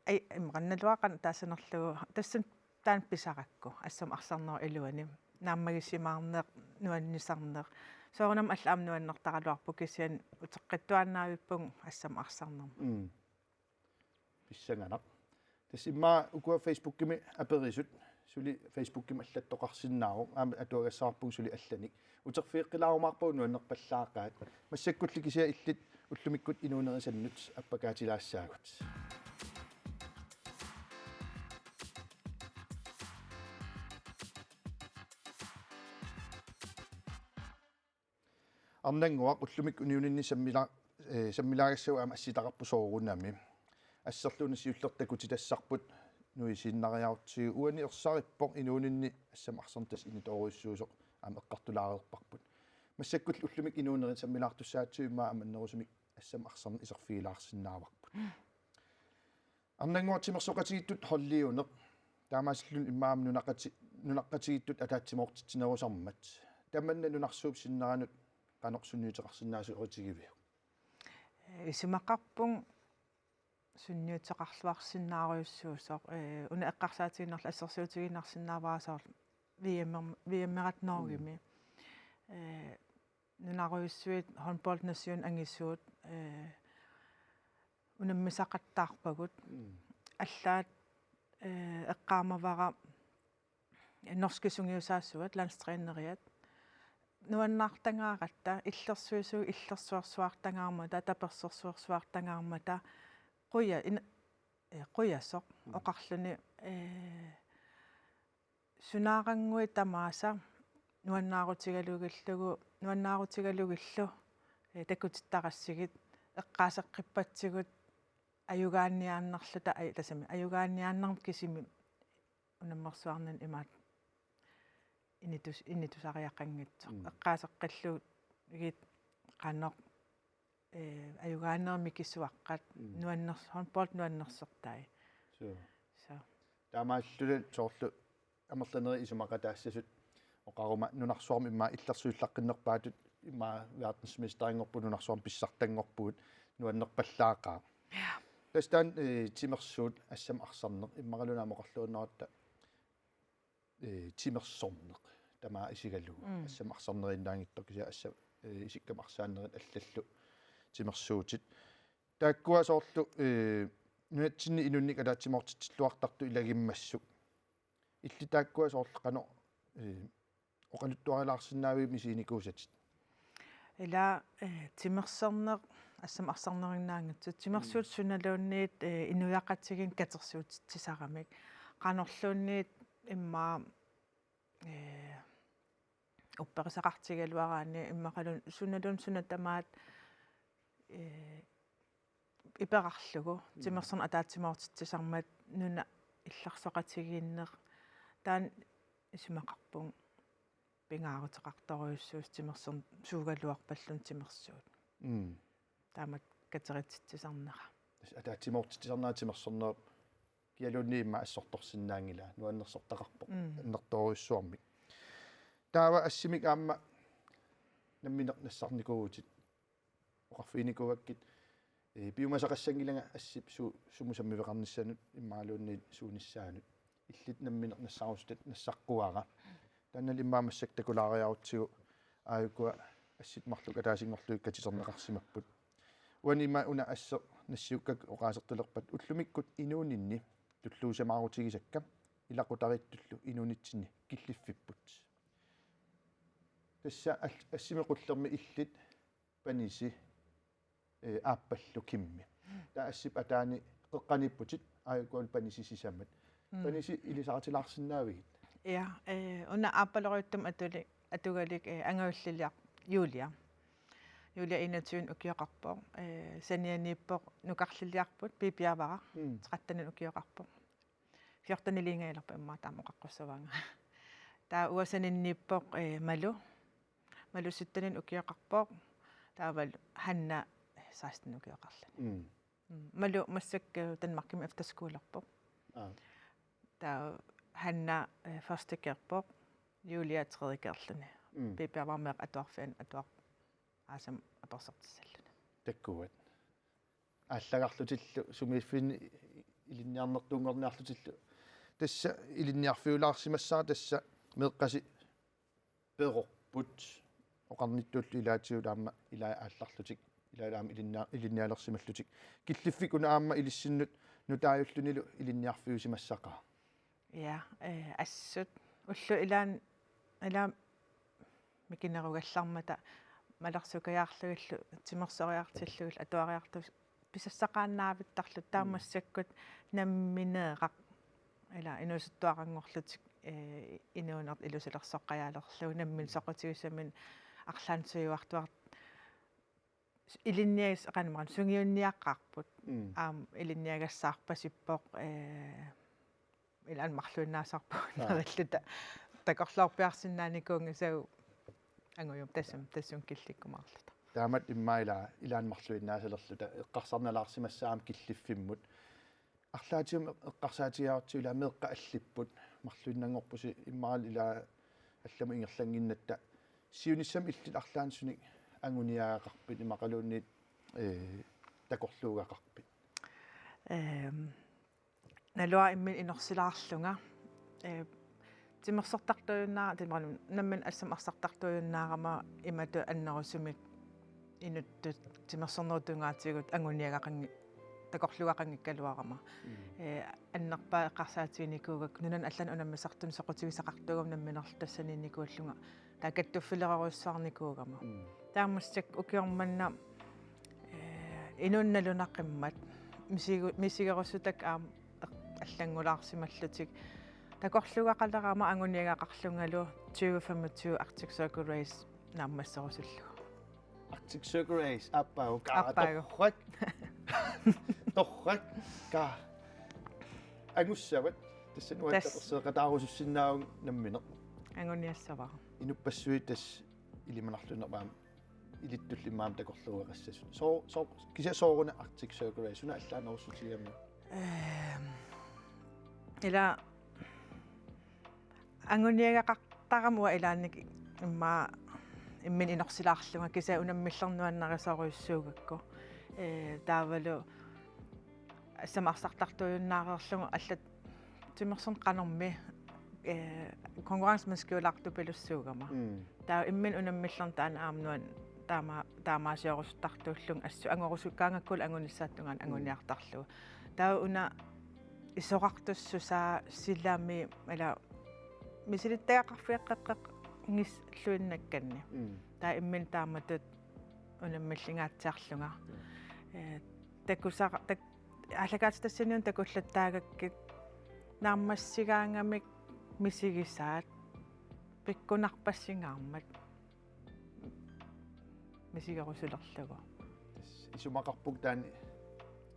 Ai, immaqa naluara qanoq taassanerlugu, tassani taanna pisarakku, assammik arsarnerup iluani. Naammagisimaarneq, nuannisarneq. Soorunami allat aamma nuannertaraluarput kisianni uteqqittuaannaavippugut assammik arsarnermut. Mm. Pissanganaq. Tassa immaqa ukua Facebookimi aperisut, suli Facebookimi allattoqarsinnaavoq, aamma atuagassarput suli allanik. Uterfigeqqilaarumaarpagut nuannerpallaaqaat. Massakkulli kisiat illit ullumikkut inuunerisannut appakaatilaassaagut. Arnannguaq, ullumikkut inuuninni sammila-, eh, sammilaagassagut aamma assitaqarput soorunami. Asserluuna siulleq takutitassarput nuisiinnariarutsigu, uani ersarippoq inuuninni assammik arsarneq tassa initoorujussuusoq aamma eqqartulaareerparput. Massakkullu ullumikkut inuunerit sammilaartussaatsigut immaqa aamma annerusumik assammik arsarneq iserfigilaarsinnaavarput. Arnannguaq, timersoqatigiittut holdiuneq. Taamaasilluni immaqa aamma nunaqqati-, nunaqqatigiittut ataatsimoortitsinerusarmat. Tamanna nunarsuup sinneranut qanoq sunniuteqarsinnaasut eritigiviuk? Isumaqarpunga sunniuteqarluarsinnaarujussuusoq, ee, una eqqarsaatigiinnarlugu assersuutigiinnarsinnaavara soorlu V M, V M-erat Norgemi. Mm. Ee, nunarujussuit håndboldnation angisuut, ee, unammisaqattaarpagut. Mm. Allaat, ee, eqqaamavara norskit sungiusaasuat, landstræneriat. Nuannaartangaaratta, illersuisugut illersuersuartangaarmata, tapersersuersuartangaarmata, quja-, in-, ee, qujasoq, mm, oqarluni, ee, sunaarannguit tamaasa nuannaarutigalugillugu, nuannaarutigalugillu, ee, takutittarassigit, eqqaaseqqippatsigut ajugaanniaannarluta, aj-, tassami, ajugaanniaannarmik kisimi unammersuarnini imaattoq initus-, initusariaqanngitsoq. Mm. Eqqaaseqqillugit qanoq, ee, ajugaannerit mikisuaqqat, mm, nuanners-, håndbold nuannersortai. Suu. Suu. Taamaalilluni soorlu amerlanerit isumaqataassasut oqaruma nunarsuarmi immaqa illersuillaqqinnerpaatut immaqa verdensmesterinngorput nunarsuarmi pissartanngorpugut, nuannerpallaaqaaq. Ja. Tassa taanna, ee, timersuut assammik arsarneq immaqaluunniit aamma oqarluinnaratta ee, timersorneq tamaat isigalugu. Mm. Assammik arsarneriinnaanngitsoq kisianni assa, ee, isikkami arsaannerit allallu timersuutit. Taakkua soorlu, ee, nunatsinni inunnik ataatsimoortitsilluartartut ilagimmassuk. Illit taakkua soorlu qanoq, ee, oqaluttuarilaarsinnaavigit misiginikuusatit? Ila, ee, timersorneq, assammik arsarneriinnaanngitsut, timersuut Mm. sunaluunniit, ee, inuiaqatigiinni katersuutitsisaramik. Qanorluunniit immaqa, ee, upperisaqartigigaluaraanni immaqaluunniit sunaluunniit suna tamaat, ee, iperarlugu, Mm. timersorneq ataatsimoortitsisarmat nuna illarsoqatigiinneq. Taanna isumaqarpunga pingaaruteqartorujussuusoq timersorsuugaluarpalluunniit timersuut. Mm. Taamatut kateritsitsisarnera. Tassa ataatsimoortitsisarnera timersornerup kialuunniit immaqa assortorsinnaanngilaa, nuannersortaqarpoq Mm. annertoorujussuarmik. Taava assimik aamma nammineq nassarnikuuvutit, oqarfiginikuugakkit, ee, piumasaqassanngilanga assip su-, sumut sammiveqarnissanut imaluunniit suunissaanut. Illit nammineq nassaarusutatit nassaqquara. Taannalu immaqa massakkut takulaariarutsigu aajukua assit marluk ataasinngorlugit katiterneqarsimapput. Uani ima una asseq nassiukkakka oqaasertalerpat ullumikkut inuuninni tulluusimaarutigisakka ilaqutariittullu inuunitsinni killiffipput. Tassa al-, assimi qullermi illit panisi, ee, aappallu Kimmi. Taava assip ataani qeqqaniipputit aajukualu panisi sisamat. Mm. Panisi ilisaritilaarsinnaavigit? Ja, ee, una aappaloriuttumik atuli-, atugalik, ee, angajulliliar-, Julia. Julia enogtyve ukioqarpoq, ee, sanianiippoq nukarliliarput, piipiavara, Mm. tretten ukioqarpoq. Fjorten iliingajalerpoq immaqa taama oqaqqussuuvunga. Taava uanga saninniippoq, ee, Malu. Malu sytten ukioqarpoq. Taavalu Hanna seksten ukioqarluni. Mm. Mm. Malu massakkut, ee, Danmarkimi efterskolerpoq. Aa. Taava Hanna, ee, første G-rpoq. Julia tredje G-rluni. Mm. Piipiavara meeqqat atuarfianni atuar-, aasami apersortissalluni. Takkuat. Aallagarlutillu, sumiiffinni ilinniarnertuunngorniarlutillu. Tassa ilinniarfiulaarsimassaaq tassa meeqqasi perorput. Oqarnittullu ilaatigut aamma ilai aallarlutik. Ilai aamma ilinnia-, ilinnialersimallutik. Killiffik una aamma ilissinnut nutaajullunilu ilinniarfiusimassaqaaq. Ja, ee, assut. Ullut ilaanni, ilaa mikinerugallarmata malersukajaarlugillu, timersoriartillugillu, atuariartut pisassaqaannaavittarlutik, taava Mm. massakkut nammineeraq, ilaa inuusuttuaranngorlutik, ee, inuuneq ilusilersoqqajaalerlugu, nammineq soqutigisaminnik arlaannik sujuartuart-, ilinniagis-, qanimaqan sungiunniaqqaarput. Mm. Aamma ilinniagassaarpasippoq, ee, ilaanni marluinnaasarpugut Aa. Neriilluta takorloorpiarsinnaanikuunngisagut angujummat tassami, tassami killikkumaarluta. Taamatut immaqa ilaa, ilaanni marluinnaasalerluta eqqarsarnalaarsimassaaq aamma killiffimmut. Arlaatigut eqqarsaatigigaluarutsigit ilaa meeqqat allipput, marluinnanngorpusi immaqa ilaa allamut ingerlannginnatta, siunissami illit arlaannik sunik anguniagaqarpit imaqaluunniit, ee, takorluugaqarpit? Ehm, naluara imminut inorsilaarlunga. Ee, timersortartuujunnaara-, timersorneq nammineq assammik arsartartuujunnaarama imatut annerusumik inuttut timersornerup tungaatigut anguniagaqanngi-, takorluugaqanngikkaluarama. Mm. Ee, annerpaaq eqqarsaatiginikuugakku nunanut allanut unammisartunut soqutigisaqartuugama nammineerlunga tassaniinnikuullunga. Taava kattuffilerujussuarnikuugama. Mm. Taava massakkut ukioq manna, ee, inuuneq nalunaqimmat misigu-, misigerussutakka aamma eq-, allanngulaarsimallutik. Takorluugaqalerama anguniagaqarlungalu tyve femogtyve Arctic Circle Race naammasserusullugu. Arctic Circle Race, aappaagu, kaa, aappaagu. Torrak. Torrak, kaa. Angussavat, tassa nuatta. Tas-. Perseeqataarusussinnaavugut nammineq. Anguniassavara. Inuppassuit tassa ilimanarluinnarput aamma ilittullu immaqa takorluugaqassasut. Soo-, soo-, kisianni sooruna Arctic Circle Race, suna allaanerussutigigammiuk? Ehm, ila anguniagaqartarama uanga ilaanni immaqa imminut inorsilaarlunga kisianni unammillernuannarisorujussuugakku. Ee, taavalu assammik arsartartuujunnaareerlunga allat timersorneq qanormi eh, konkurrencemik skiulaartupilussuugama. Mm. Taava imminut unammillerni taanna aamma nuann-, taama-, taamaasiorusuttartuullunga assut angorusukkaangakku angunissaata tungaanut anguniartarlugu. Taava una isorartussusaa silami, ila misilittagaqarfigeqqeqqeqqinngilluinnakkanni. Mm. Taava imminut taamatut unammillingaatsiarlunga. Mm. Eh, takusara-, tak-, aallakaatitassaniuna takullattaagakkit naammassigaangamik misigisaat pikkunarpassingaarmat misigerusulerlugu. Tassa isumaqarpunga taanna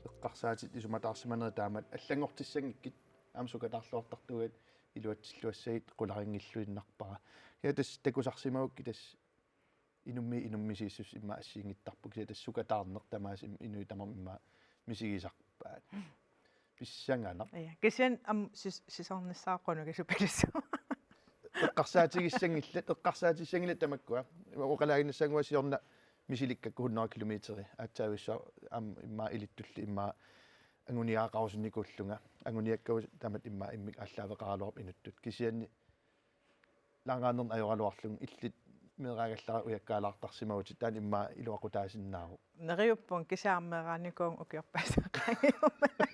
eqqarsaatit isumataarsimanerit taamatut allanngortissanngikkit aamma sukataarluartartuugatta iluatsilluassagit qularinngilluinnarpara. Ja tassa takusarsimagukkit tassa inummiit inummisiissuseq immaqa assigiinngittarpoq kisianni tassa sukataarneq tamaasa im-, inuit tamarmik immaqa misigisarpaat. Pissanganaq. Ja, kisianni aamma sis-, sisornissaa qunugisupilisu. Eqqarsaatigissanngillat, eqqarsaatissanngillat tamakkua. Oqalaaginnassaannguaq siorna misilikkakku hundrede kilometeri. Aatsaavissuaq aamma immaqa ilittulli immaqa anguniagaqarusunnikuullunga. Anguniakkavut taamatut immaqa immikkut aallaaveqaraluarput inuttut. Kisianni langrendernut ajoraluarlunga illit meeraagallara ujakkaalaartarsimavutit taanna immaqa iluaqutaasinnaavoq. Neriuppunga kisianni meeraanikuuvunga ukiorpassuit qaangiummata.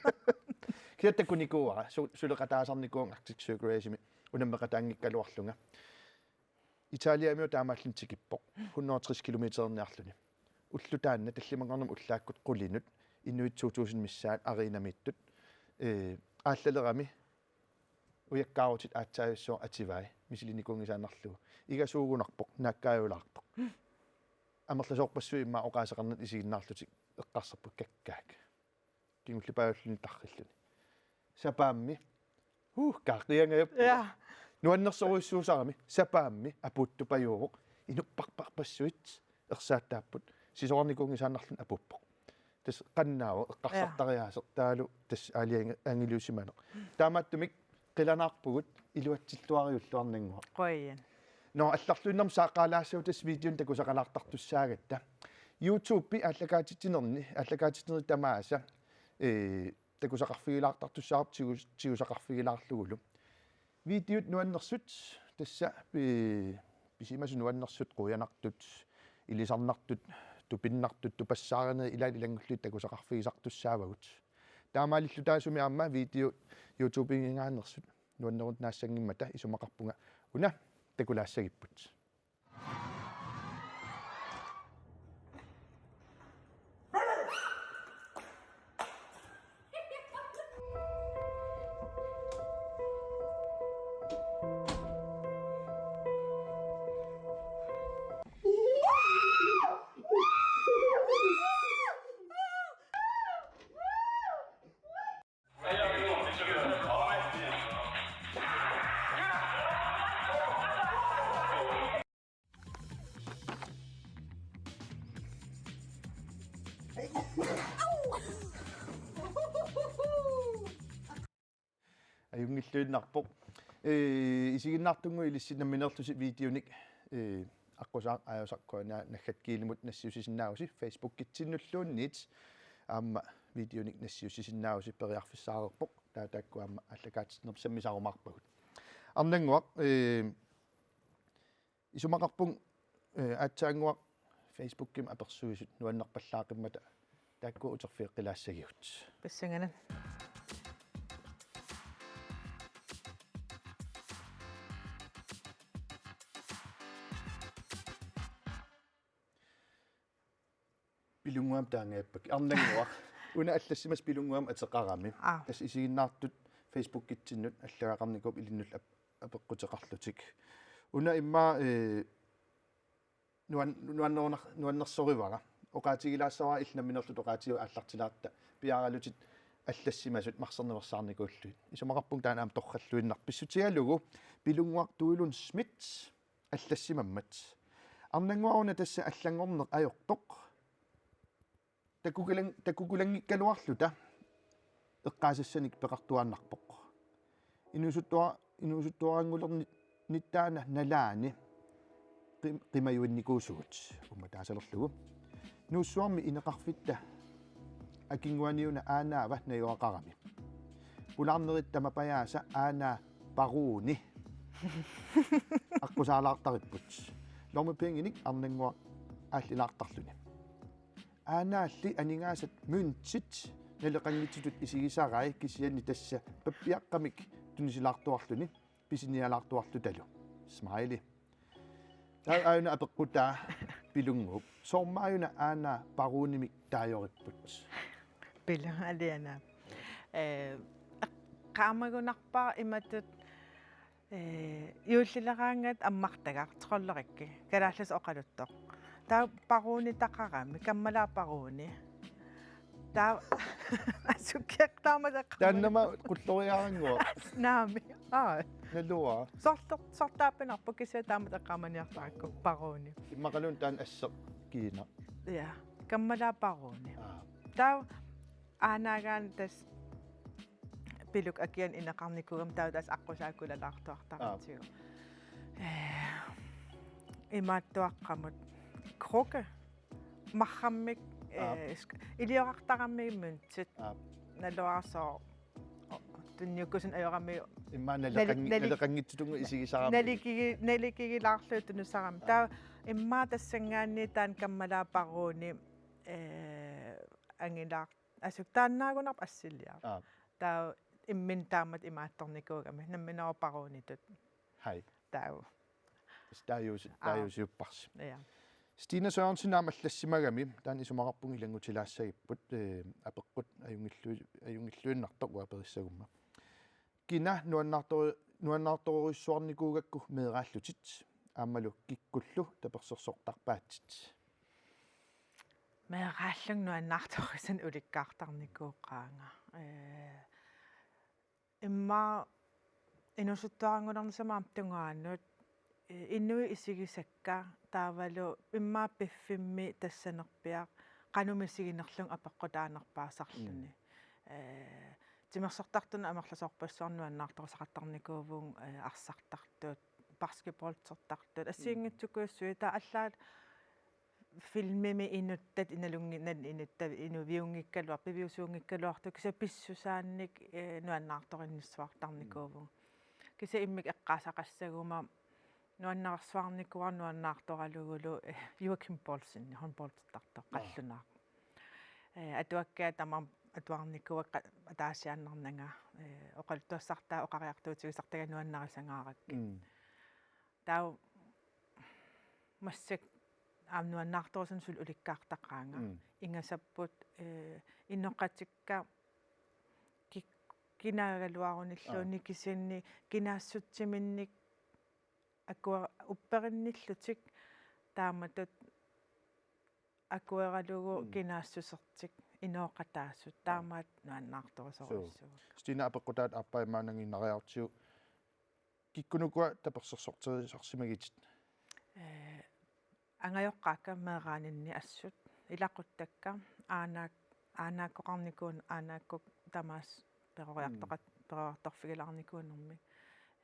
Kisianni takunikuuara su-, suleqataasarnikuuvunga Arctic Circle Race-imi unammeqataanngikkaluarlunga. Italiamiut taamaalilluni tikippoq. Hundrede og tres kilometerniarluni. Ulloq taanna tallimanngornermi ullaakkut qulinut inuit to tusind missaat arenamiittut. Eh, aallalerami ujakkaarutit aatsaavissuaq ativai misilinikuunngisaannarlugu. Igasuugunarpoq, naakkaajulaarpoq. Amerlasoorpassuit immaqa oqaaseqarnertik isiginnaarlutik eqqarsarput kakkaak. Kingulliit paajalluni tarrilluni. Sapaammi. Huh, kaaqiangajappoq. Ja. Nuannersorujussuusarami. Sapaammi apuuttupajuuvoq. Inupparparpassuit ersaattaapput. Sisorarnikuunngisaannarluni apuuppoq. Tassa qannaavoq eqqarsartariaaseq taavalu tassa aalajangi-, -angiliusimaneq. Taamaattumik qilanaarpugut iluatsilluariulluarnannguaq. Qujan. Nå, allarluinnarmik saaqqaalaassavut tassa videonik takusaqalaartartussaagatta. YouTube aallakaatitsinerni, aallakaatitsinerit tamaasa, ee, takusaqarfigilaartartussaavarput tigus-, tigusaqarfigilaarlugulu. Videot nuannersut, tassa pi-, pisimasut nuannersut, qujanartut, ilisarnartut, tupinnartut, tupassaarinerit ilaat ilanngullugit takusaqarfigisartussaavagut. Taamaalillutaasumik aamma video YouTube-inngaanneersut nuannerunaassanngimmata isumaqarpunga una takulaassagipput. Ajunngilluinnarpoq. Ee, isiginnaartunngooq ilissi nammineerlusi videonik, ee, aqqusaaq aajusaq K N A naggatkiilimut nassiussisinnaavusi, Facebookitsinnulluunniit aamma videonik nassiussisinnaavusi, periarfissaareerpoq, taava taakku aamma aallakaatitsinerput sammisarumaarpagut. Arnannguaq, ee, isumaqarpunga, ee, aatsaannguaq Facebookimi apersuisut nuannerpallaaqimmata taakku uterfigeqqilaassagigut. Pissanganaq. Pilunnguamik taangajappakka. Arnannguaq. Una allassimasoq Pilunnguamik ateqarami. Aa. Tassa isiginnaartut Facebookitsinnut allagaqarnikuupput ilinnullu ap-, apeqquteqarlutik. Una immaqa, ee, nuan-, nuannerunar-, nuannersorivara. Oqaatigilaassavara illit nammineerlutit oqaatigalutit aallartilaarlutit piaaralutit allassimasut marserniversaarnikuullugit. Isumaqarpunga taanna aamma torralluinnarpoq. Pissutigalugu Pilunnguaq Tuilund Schmidt allassimammat. Arnannguaq una tassa allanngorneq ajortoq. Takukulan-, takukulanngikkaluarluta eqqaasassanik peqartuaannarpoq. Inuusuttua-, inuusuttuaranngulernittaana nalaani qim-, qimajuinnikuusugut uummataasalerlugu. Nuussuarmi ineqarfitta akinnguaniuna aanaava najugaqarami. Pulaarnerit tamapajaasa aanaa paruuni. Aqqusaalaartaripput. Lommepengenik arnannguaq aallilaartarluni. Aanaalli aningaasat møntit naleqanngitsutut isigisarai kisianni tassa pappiaqqamik tunisilaartuarluni pisinialaartuarlutalu. Smiley. Taava aajuna apeqqutaa Pilunnguup. Soormi aajuna aana paruunimik taajoripput? Pilungu aliana. Eh, qaamagunarpaa imatut, eh, juullileraangat ammartagaq trollerikki. Kalaallisut oqaluttoq. Taava paruunitaqarami, kammalaa paruuni. Taava asukkiaq taama eqqaamani. Taannama qulloriarannguaq. Naami. Aa. Naluara. Sortor-, sortaappinarpoq kisianni taama eqqaamaniartarakku paruuni. Immaqaluunniit taanna asseq kiinaq. Ja. Kammalaa paruuni. Aa. Taava aanaagaanni tassa Piluk akiani ineqarnikuugami taava tassa aqqusaakkulalaartuartaratsigu. Aa. Eh, imaattuaqqamut. Krukke. Marrammik, Aap. Eh, sk-, iliorartarami møntit. Aap. Naluara sooq. Tunniukkusunneq ajorami. Immaqa naleqangi-, nali-, nali-, naleqanngitsutut isigisarami. Nalikigi-, nalikigilaarlugit tunissarami. Aap. Taava immaqa tassanngaanniit taanna kammalaa paruuni, eh, angilaar-, asuk taannaagunarpoq assiliaq. Aap. Taava imminut taamatut imaattornikuugami. Nammineq paruunitut. Hai. Taava. Tassa taaguusi-, Aa. Taaguusiupparsi. Ja. Stina Sørensen aamma allassimagami, taanna isumaqarpunga ilanngutilaassagippugut, eh, apeqqut ajunngillu-, ajunngilluinnartoq uanga aperissagumma. Kina nuannaartoru-, nuannaartorujussuarnikuugakku meeraallutit, aammalu kikkullu tapersersortarpaatsit? Meeraallunga nuannaartorujussuarnik ulikkaartarnikuugaanga. Eh, immaqa inuusuttuaranngulernissamut aamma tungaanut, eh, inuit isigisakka taavalu immaqa piffimmi tassanerpiaq qanoq misiginerlunga apeqqutaanerpaasarluni. Mm. Eh, timersortartunut amerlasoorpassuarnik nuannaartorusaqartarnikuuvugut, eh, arsartartut, basketballsertartut, assigiinngitsukujussuit, taava allaat filmimi inuttat, inalungi-, nan-, inuttat, inuviunngikkaluar-, piviusuunngikkaluartut, kisianni pissusaannik, eh, nuannaartorinnissuartarnikuuvugut. Kisianni immikkut eqqaasaqassaguma nuannarsuarnikuuara nuannaartoralugulu, eh, Joachim Poulsen, håndboldertartoq, Aa. Qallunaaq. Eh, atuakkiat tamaasa atuarnikuuakka ataasiaannarnanga, eh, oqaluttuassartaa oqariartuutigisartagaat nuannarisangaarakku. Mm. Taava massakkut aamma nuannaartorujussuarnik suli ulikkaartaqaanga. Mm. Ingasapput, eh, inoqatikka kik-, kinaagaluarunilluunniit Aa. Kisianni kinaassutsiminnik akua-, upperinnillutik taamatut akueralugu Mm. Kinaassusertik inooqataasut Aa. Taamaattoq nuannaartorusorujussuuvoq. Suu. Stina apeqqutaatut aappaa imaannaanngiinnariartigu. Kikkunuku tapersersorterisarsimagitit? Eh, angajoqqaakka meeraaninni assut. Ilaquttakka aanaak-, aanaakkoqarnikuun-, aanaakkut tamaasa peroriartoqat-, Mm. Peroriartorfigilaarnikuunermik.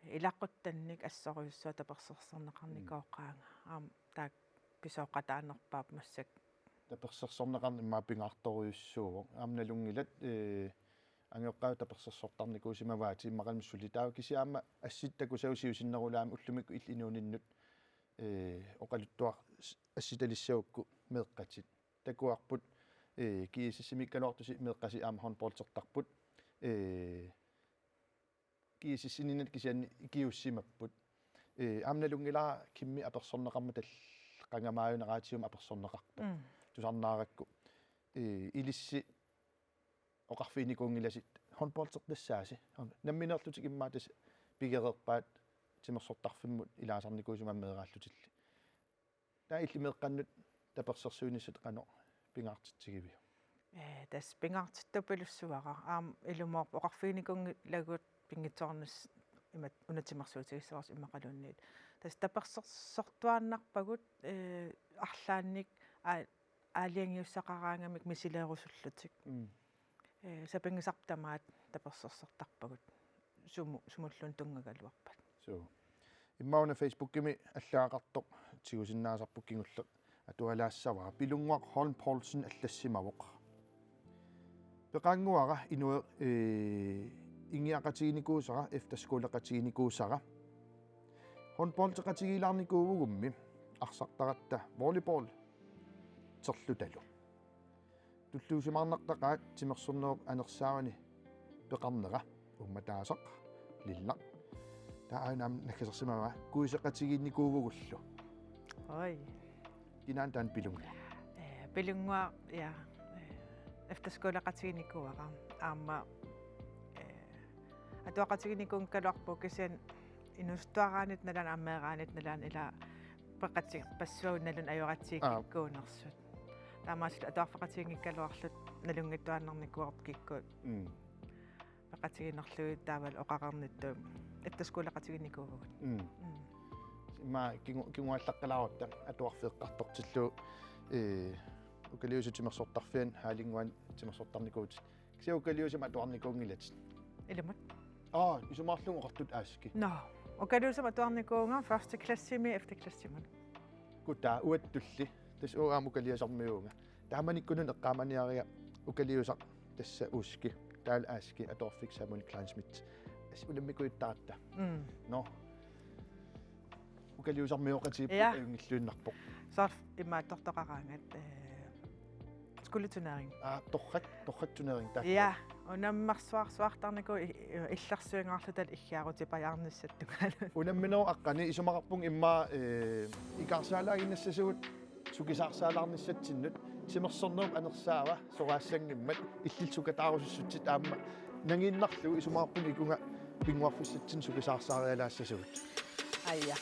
Ilaquttannik assorujussuaq tapersersorneqarnikooqaanga. Mm. Aamma taakku pisooqataanerpaat massakkut. Tapersersorneqarneq immaqa pingaartorujussuuvoq. Aamma nalunngilat, eh, angajoqqaavi tapersersortarnikuusimavaatit immaqaluunniit suli. Taava kisianni aamma assit takusagut siusinnerulaamik ullumikkut illit inuuninnut, eh, oqaluttuar-, s-, assitalissagukku meeqqatit. Takuarput, eh, G S S-imikkaluartusi meeqqasi aamma håndboldertarput. Eh, G S S-ininni kisianni ikiuussimapput. Eh, aamma nalunngilara Kimmi apersorneqarmat tallimat qangamaajuneraatigummi apersorneqarpoq. Mm. Tusarnaarakku. Eh, ilissi oqarfiginikuunngilatit håndboldertassaasi. Nammineerlutik immaqa tassa pigereerpaat timersortarfimmut ilaasarnikuusimammik meeraallutilli. Taava illit meeqqannut tapersersuinissat qanoq pingaartitsigiviuk? Eh, tassa pingaartittupilussuara. Aamma ilumoorpoq oqarfiginikuunngilagut pinngitsoornissaq imatut una timersuutigissavarsi immaqaluunniit. Tassa tapersersortuaannarpagut, eh, arlaannik aa-, aalajangiussaqaraangamik misileerusullutik. Mm. Eh, sapinngisarput tamaat tapersersortarpagut sumu-, sumulluunniit tunngagaluarpat. Suu. Immaqa una Facebookimi allagaqartoq tigusinnaasarput kingulleq atualaassavara. Pilunnguaq Holm Poulsen allassimavoq. Peqaannguara Inueq, eh, ingiaqatiginikuusara, efterskoleqatiginikuusara. Håndboldeqatigiilaarnikuuvugummi arsartaratta volleyball terlutalu. Tulluusimaarnartaqaat timersornerup anersaavani peqarnera uummataasaq Lillaq. Taava aana aamma naggasersimavaa kuiseqatigiinnikuuvugullu. Oj. Kinaana taanna pilunnguaq? Eh, pilunnguaq, ja, eh, efterskoleqatigiinnikuuara. Aamma, eh, atuaqatigiinnikuunngikkaluarpoq kisianni inuusuttuaraanit nalaani aamma meeraanit nalaani ila peqatigipassuagut nalunaajugatsigu. Aa. Kikkut unersut. Taamaasilluni atuarfeqatigiinngikkaluarluta nalunngitsuaannarnikuuarput kikkut. Mm. Peqatigiinnerlugit taavalu oqarnittut efterskoleqatigiinnikuuvugut. Mm. Mm. Immaqa kingu-, kinguaallaqqilaarutsigu atuarfik eqqartortillugu, eh, Ukaliusut timersortarfianni Halinguani timersortarnikuuvutit. Kisianni Ukaliusumut atuarnikuunngilatit? Ilumut. Aa, isumaqarlugu oqartut A S G. Nå. Ukaliusumut atuarnikuuvunga første klassimi efter klassimut. Kutaa uattulli. Tassa uanga aamma Ukaliusarmiuuvunga. Taamanikkununa eqqaamaniariga Ukaliusaq tassa U S G, taavalu A S G atuarfik Samuel Kleinschmidt. Assut unammikujuttaratta. Mm. Nå. Ukaliusarmioqatigiipput. Ja. Ajunngilluinnarpoq. Soorlu imaattortoqaraangat, eh, skolleturnering. Aa, torrak, torrak turnering taakku. Ja, unammersuarsuartarnikuuvoq i-, i-, illersuingaarluta iggiarutipajaarnissatut tungaanut. Unamminerup aqqani isumaqarpunga immaqa, eh, ikaarsaallaaginnassasugut sukisaarsaalaarnissatsinnut, timersornerup anersaava soraassanngimmat illit sukataarusussutsit aamma nangiinnarlugu isumaqarpunga ikunga pinnguarfissatsinnut sukisaarsaarialaassasugut. Aja.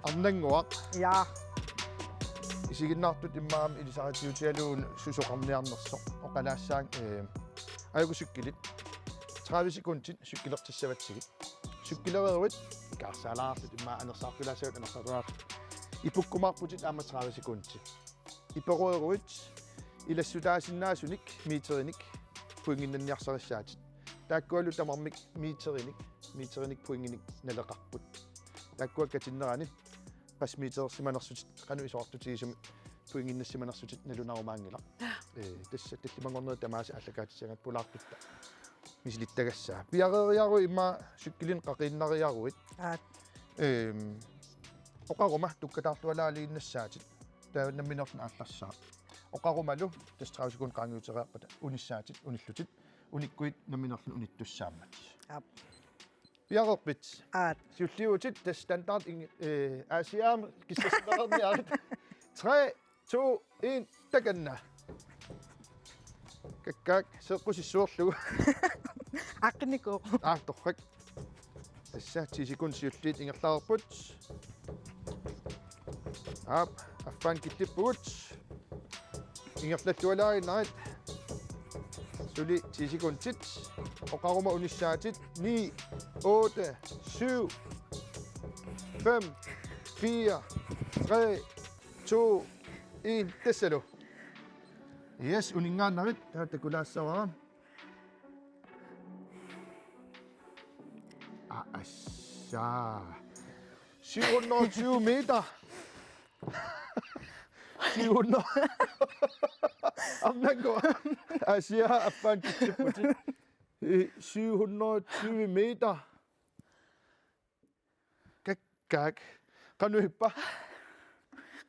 Arnannguaq. Ja. Isiginnaartut immaqa aamma ilisaritiutigalugu susoqarniarnersoq. Oqalaassaanga, eh, ajoku cykelit. Tredive sekundit cykelertissavatsigit. Cykelereeruit ikaarsaalaarlutit immaqa anersaartulaassavatit anersaartulaassavatit. Ipukkumaarputit aamma tredive sekundit. Ipereeruit ilassutaasinnaasunik meterinik pointinnanniarsarissaatit. Taakkualu tamarmik meterinik, meterinik pointinik naleqarput. Taakkua katinnerani qassit meterersimanersutit, qanoq isorartutigisumik pointinnassimanersutit nalunarumaanngilaq. Ee, tassa tallimanngornerit tamaasa aallakaatitagaat pulaartutta misilittagassaat. Piareeriaruit immaqa cykelinik qaqiinnariaruit. Aat. Ehm, oqaruma tukkataartualaaliinnassaatit. Taava nammineerluni aallarsaaq. Oqarumalu tassa tredive sekundit qaangiuteriarpata unissaatit, unillutit. Unikkuit nammineerluni unittussaammat. Aap. Piareerpit? Aat. Siulliuvutit tassa standard ing-, eh, Aasiaamut kissassimareerniarit. Tre, to, en, takanna. Kakkaak, seeqqusissuorlugu. Aqqinikuuvoq. Aa, torrak. Tassa ti sekundit siulliit ingerlareerput. Aap, affaannaq killippugut. Ingerlallualaaginnarit. Suli ti sekundit. Oqaruma unissaatit. Ni, otte, syv, fem, fire, tre, to, en. Tassalu. Yes, uninngaannarit. Taava takulaassavara. Aa, assa. Syv hundrede og tyve meter. Syv hundrede. Arnannguaq. Aasiaat affaannaq killipputit. Eh, syv hundrede og tyve meter. Kakkaak. Qanoq ippa?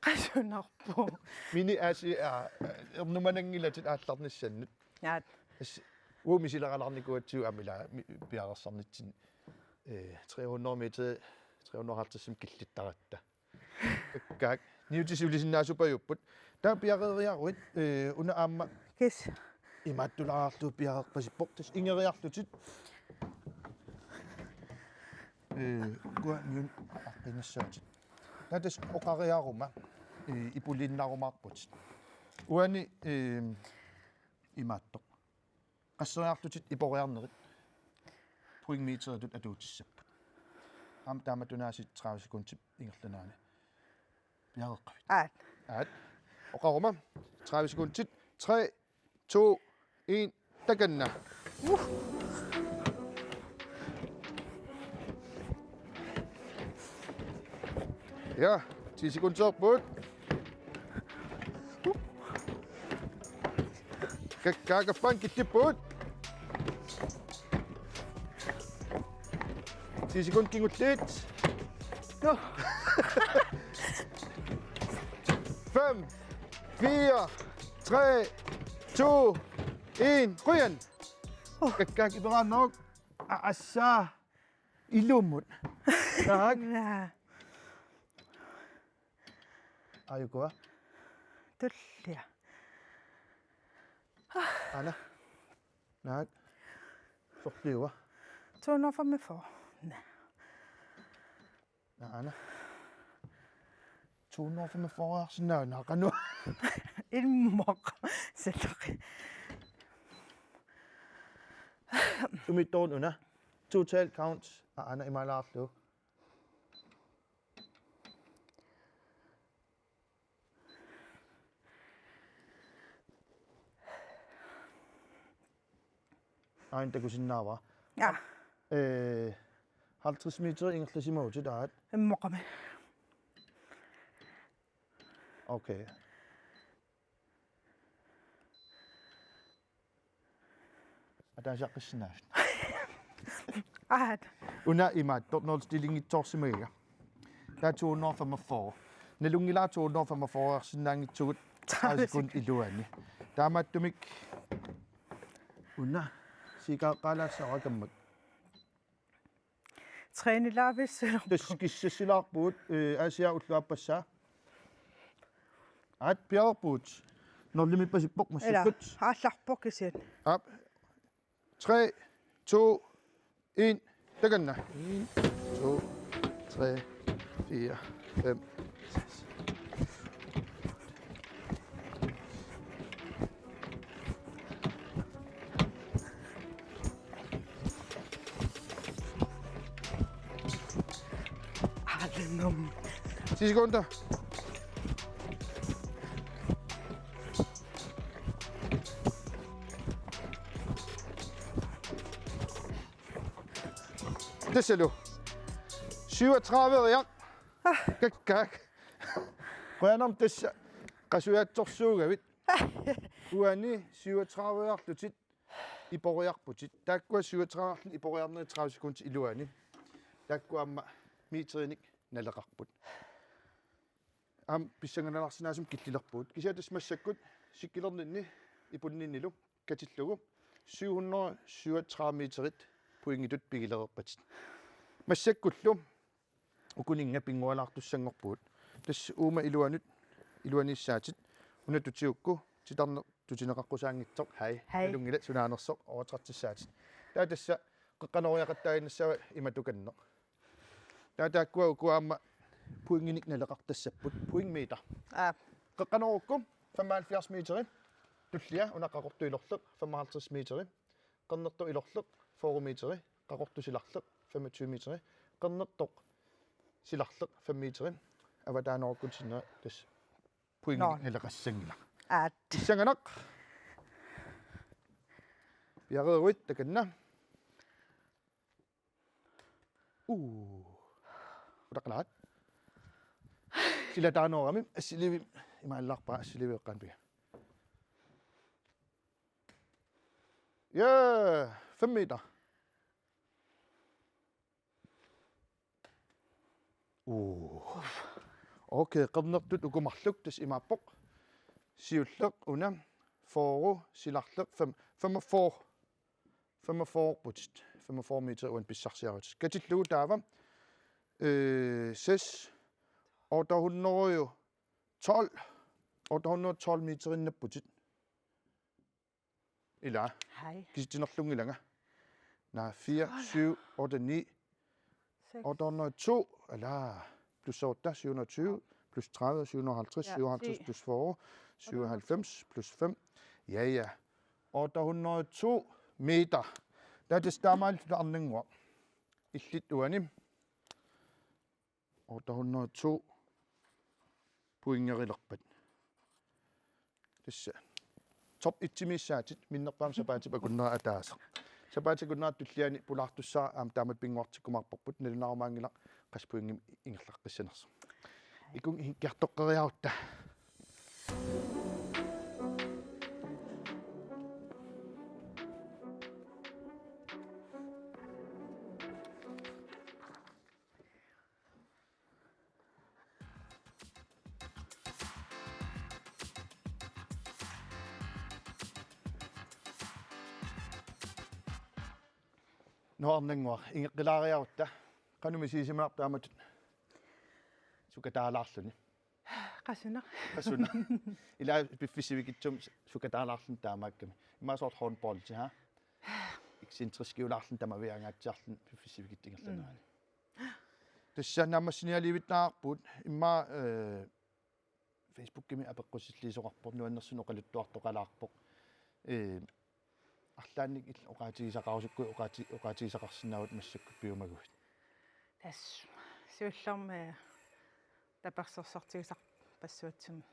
Qasunarpoq. Mini Aasiaat, aa, ernumananngilatit aallarnissannut. Aat. As-, uagut misileralaarnikuugatsigu aamma ilaa mi-, piareersarnitsinni, eh, tre hundrede meter, tre hundrede og halvtreds killittaratta. Kakkaak. Niutit siulisinnaasuppajuupput. Taava piareeriaruit, eh, una aamma. Kis. Imaattulaarlugu piareerpasippoq. Tassa ingeriarlutit. Eh, ukua niunnut aqqinissaatit. Taava tassa oqariaruma, eh, ipuliinnarumaarputit. Uani, eh, imaattoq. Qasseriarlutit iporiarnerit pointmeteritut atuutissapput. Aamma taamatut aasiit tredive sekundit ingerlaneranni. Piareeqqavit? Aat. Aat. Oqaruma. Tredive sekundit. Tre, to, en. Takanna. Uh. Ja, ti sekundit. Kakkaak affaannaq killippugut. Ti sekund kingulliit. Nå. Fem, fire, tre, to, en. Qujan. Kakkaak iperaannaruk. Assa. Ilumut. Tak. Naa. Aajukua. Tullia. Aana. Naak. Sorliua. To hundrede og femogfyrre. Naa. Aana. To hundrede og femogfyrre arsinnaanngilaq qanoq. Immoq. Sillaqi. Sumiittoruna una. Total count. Aana imaalaarlugu. Aana takusinnaavara. Ja. Øh, halvtreds meter ingerlasimavutit aat. Immoqami. Okay. Ataasiaqqissinnaavit. Aat. Una imaattoq nulstillinngitsoorsimagiga. Taava to hundrede og femogfyrre. Nalunngilara to hundrede og femogfyrre arsinnaanngitsugut tredive sekund iluani. Taamaattumik una siikaaqqaalaassavarkammak. Trænilaavissulu. Tassa kissassilaarpugut, øh, Aasiaat ulluappassaa. Aat piareerpugut. Nullimik pasippoq massakkut. Ila, aallarpoq kisianni. Aap. Tre, to, en. Takanna. En, to, tre, fire, fem, seks. Alenum. Ti sekunder. Tassalu. Syvogtredive, ja. Kakkaak. Qujanarmi tassa qasujaatsorsuugavit. Uani syvogtredive-arlutit iporiarputit. Taakkua syvogtredive-arluni iporiarnerit tredive sekundit iluani. Taakkua aamma meterinik naleqarput. Aamma pissanganalaarsinnaasumik killilerpugut. Kisianni tassa massakkut sikkilerninni ipunninnilu katillugu syv hundrede syvogtredive meterit pointitut pigilereerpatit. Massakkullu ukuninnga pinngualaartussanngorpugut. Tassa uuma iluanut, iluaniissaatit, una tutigukku, titarneq tutineqaqqusaanngitsoq, hej. Hej. Nalunngilat sunaanersoq, overtrætissaatit. Taava tassa qeqqanoriaqattaaginnassavat imatukanneq. Taava taakkua ukua aamma pointinik naleqartassapput, pointmeter. Aap. Qeqqanorukku femoghalvfjerds meteri, tullia una qaqortoq ilorleq, femoghalvtreds meteri, qernertoq ilorleq, fyrre meteri, qaqortoq silarleq, femogtyve meteri, qernertoq silarleq, fem meteri, avataanoorukkut sinnera tassa pointinik Nå. Naleqassanngilaq. Aat. Pissanganaq. Piareeruit takanna. Uu. Utaqqilaat. Silataanoorami, assiliivi imaallaarpara, assiliivi eqqaanpiga. Ja, fem meter. Uu. Okay, qernertut uku marluk tassa imaappoq. Siulleq una, fyrre, silarleq fem, femogfyrre. Femogfyrre putit, femogfyrre meter uani pissarsiarutit. Katillugu taava, øh, seks, otte hundrede og tolv, otte hundrede og tolv meterinnapputit. Ila. Hej. Kisitsinerlunngilanga. Naa, fire, syv, otte, ni, Seks. Otte hundrede og to, eller plus otte, syv hundrede og tyve, plus tredive, syv hundrede og halvtreds, ja, syvoghalvtreds ti. Plus fyrre, syvoghalvfems, plus fem. Ja, ja. Otte hundrede og to meter. Der er det stammer lidt arningua. Illit uani. Otte hundrede og to pointerilerpat. Tassa. Top et-imiissaatit minnerpaamik sapaatip akunnera ataaseq. Sapaatip akunnera tulliani pulaartussaq aamma taamatut pinnguartikkumaarparput, nalunaarumaanngilaq qassit pointimik ingerlaqqissanersoq. Ikunga ikiartoqqeriarutta. Nå Arnannguaq, ingeqqilaariarutta. Qanoq misigisimava taamatut sukataalaarluni? Qasuna. Qasuna. Ila piffissaq sivikitsumik sukataalaarluni taamaakkami. Immaqa soorlu håndboldi, ha? Excentriskiulaarluni tamaviaangaatsiarluni piffissaq sivikitsoq ingerlanerani. Tassa naammassinialiivittaarput immaqa, eh, Facebookimi apeqqutilliisoqarpoq, nuannersunik oqaluttuartoqalaarpoq. Eh, arlaannik il-, oqaatigisaqarusukkuit oqaati-, oqaatigisaqarsinnaavutit massakkut piumaguit. Tassa siullermik, eh, tapersersortigisarpassuatsinnut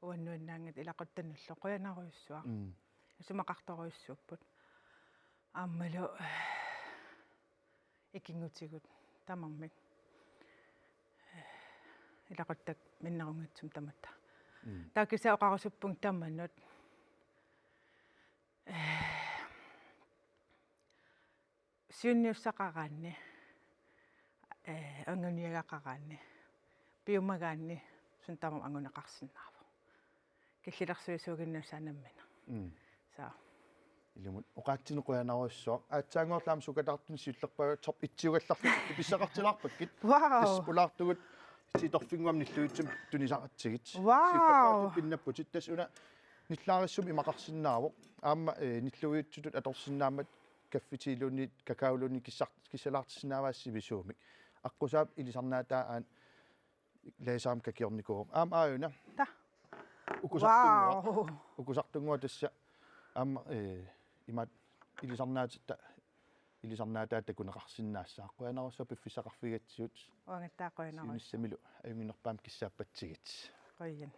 uannut nuannaanngitsoq ilaquttannullu qujanarujussuaq. Mm. Isumaqartorujussuupput. Aammalu ikinngutigut tamarmik. Ilaquttakka minnerunngitsumik tamatta. Mm. Taava kisianni oqarusuppunga tamanut. Siunniussaqaraanni, eh, anguniagaqaraanni, piumagaanni suna tamarmi anguneqarsinnaavoq. Killilersuisuuginnassaaq nammineq. Mm. Så. Ilumut oqaatsinik qujanarujussuaq. Aatsaannguaq aamma sukataartunik siullerpaajut top et-iugallarlutit pissaqartilaarpakkit. Wow. Tassa pulaartugut ti-torfinnguamik nilluitsumik tunisaqatsigit. Wow. Siullerpaajut pinnapputit. Tassa una nillaarissummik imaqarsinnaavoq. Aamma, eh, nilluitsutut atorsinnaammat kaffitiiluunniit, kakaoluunniit kissar-, kissalaartissinnaavaat sivisuumik. Aqqusaap ilisarnaataa aana laserimi kakiornikuuvoq. Aamma aajuna. Ta. Ukusartunnguaq. Wow. Ukusartunnguaq tassa aamma, eh, imaattoq ilisarnaatitta, ilisarnaataa takuneqarsinnaassaaq. Qujanarsuaq piffissaqarfigigatsigut. Uangattaaq qujanarsuaq. Siunissamilu ajunnginnerpaamik kissaappatsigit. Qujan.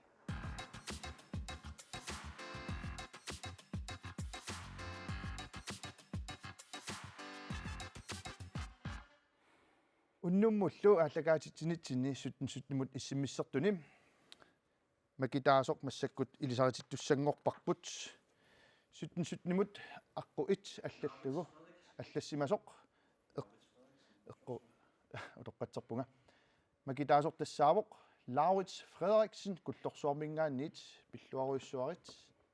Unnummullu aallakaatitsinitsinni sytten sytten-imut issimmissertuni makitaasoq massakkut ilisaritittussanngorparput. Sytten sytten-imut aqqut et allallugu allassimasoq eq-, eqqu-, utoqqatserpunga. Makitaasoq tassaavoq Laurits Frederiksen Kullorsuarminngaanniit, pilluarujussuarit,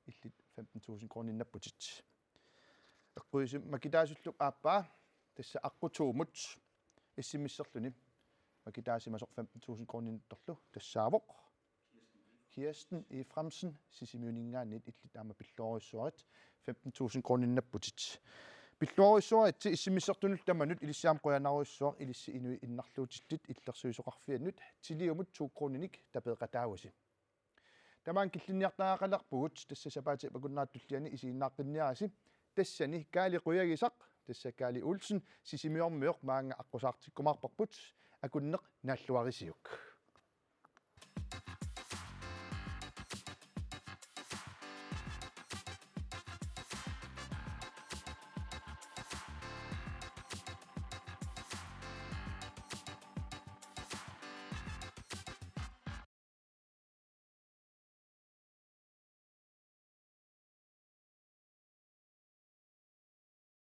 illit femten tusind koruuniinnapputit. Eqquisitsisumik makitaasullu aappaa, tassa aqqut to-mut issimmisserluni makitaasimasoq femten tusind koruuniinnattorlu tassaavoq Kirsten Efraimsen Sisimiuninngaanniit, illit aamma pilluarujussuarit, femten tusind koruuniinnapputit. Pilluarujussuaritsi issimmissertunullu tamanut ilissi aamma qujanarujussuaq, ilissi inuit innarluutillit illersuisoqarfiannut Tiliumut to koruuninik tapeeqataavusi. Tamaani killinniartariaqalerpugut, tassa sapaatip akunnerata tulliani isiginnaaqqinniarisi. Tassani Kaali Qujagisaq, tassa Kaali Olsen, Sisimiormioq, maanga aqqusaartikkumaarparput, akunneq naalluarisiuk.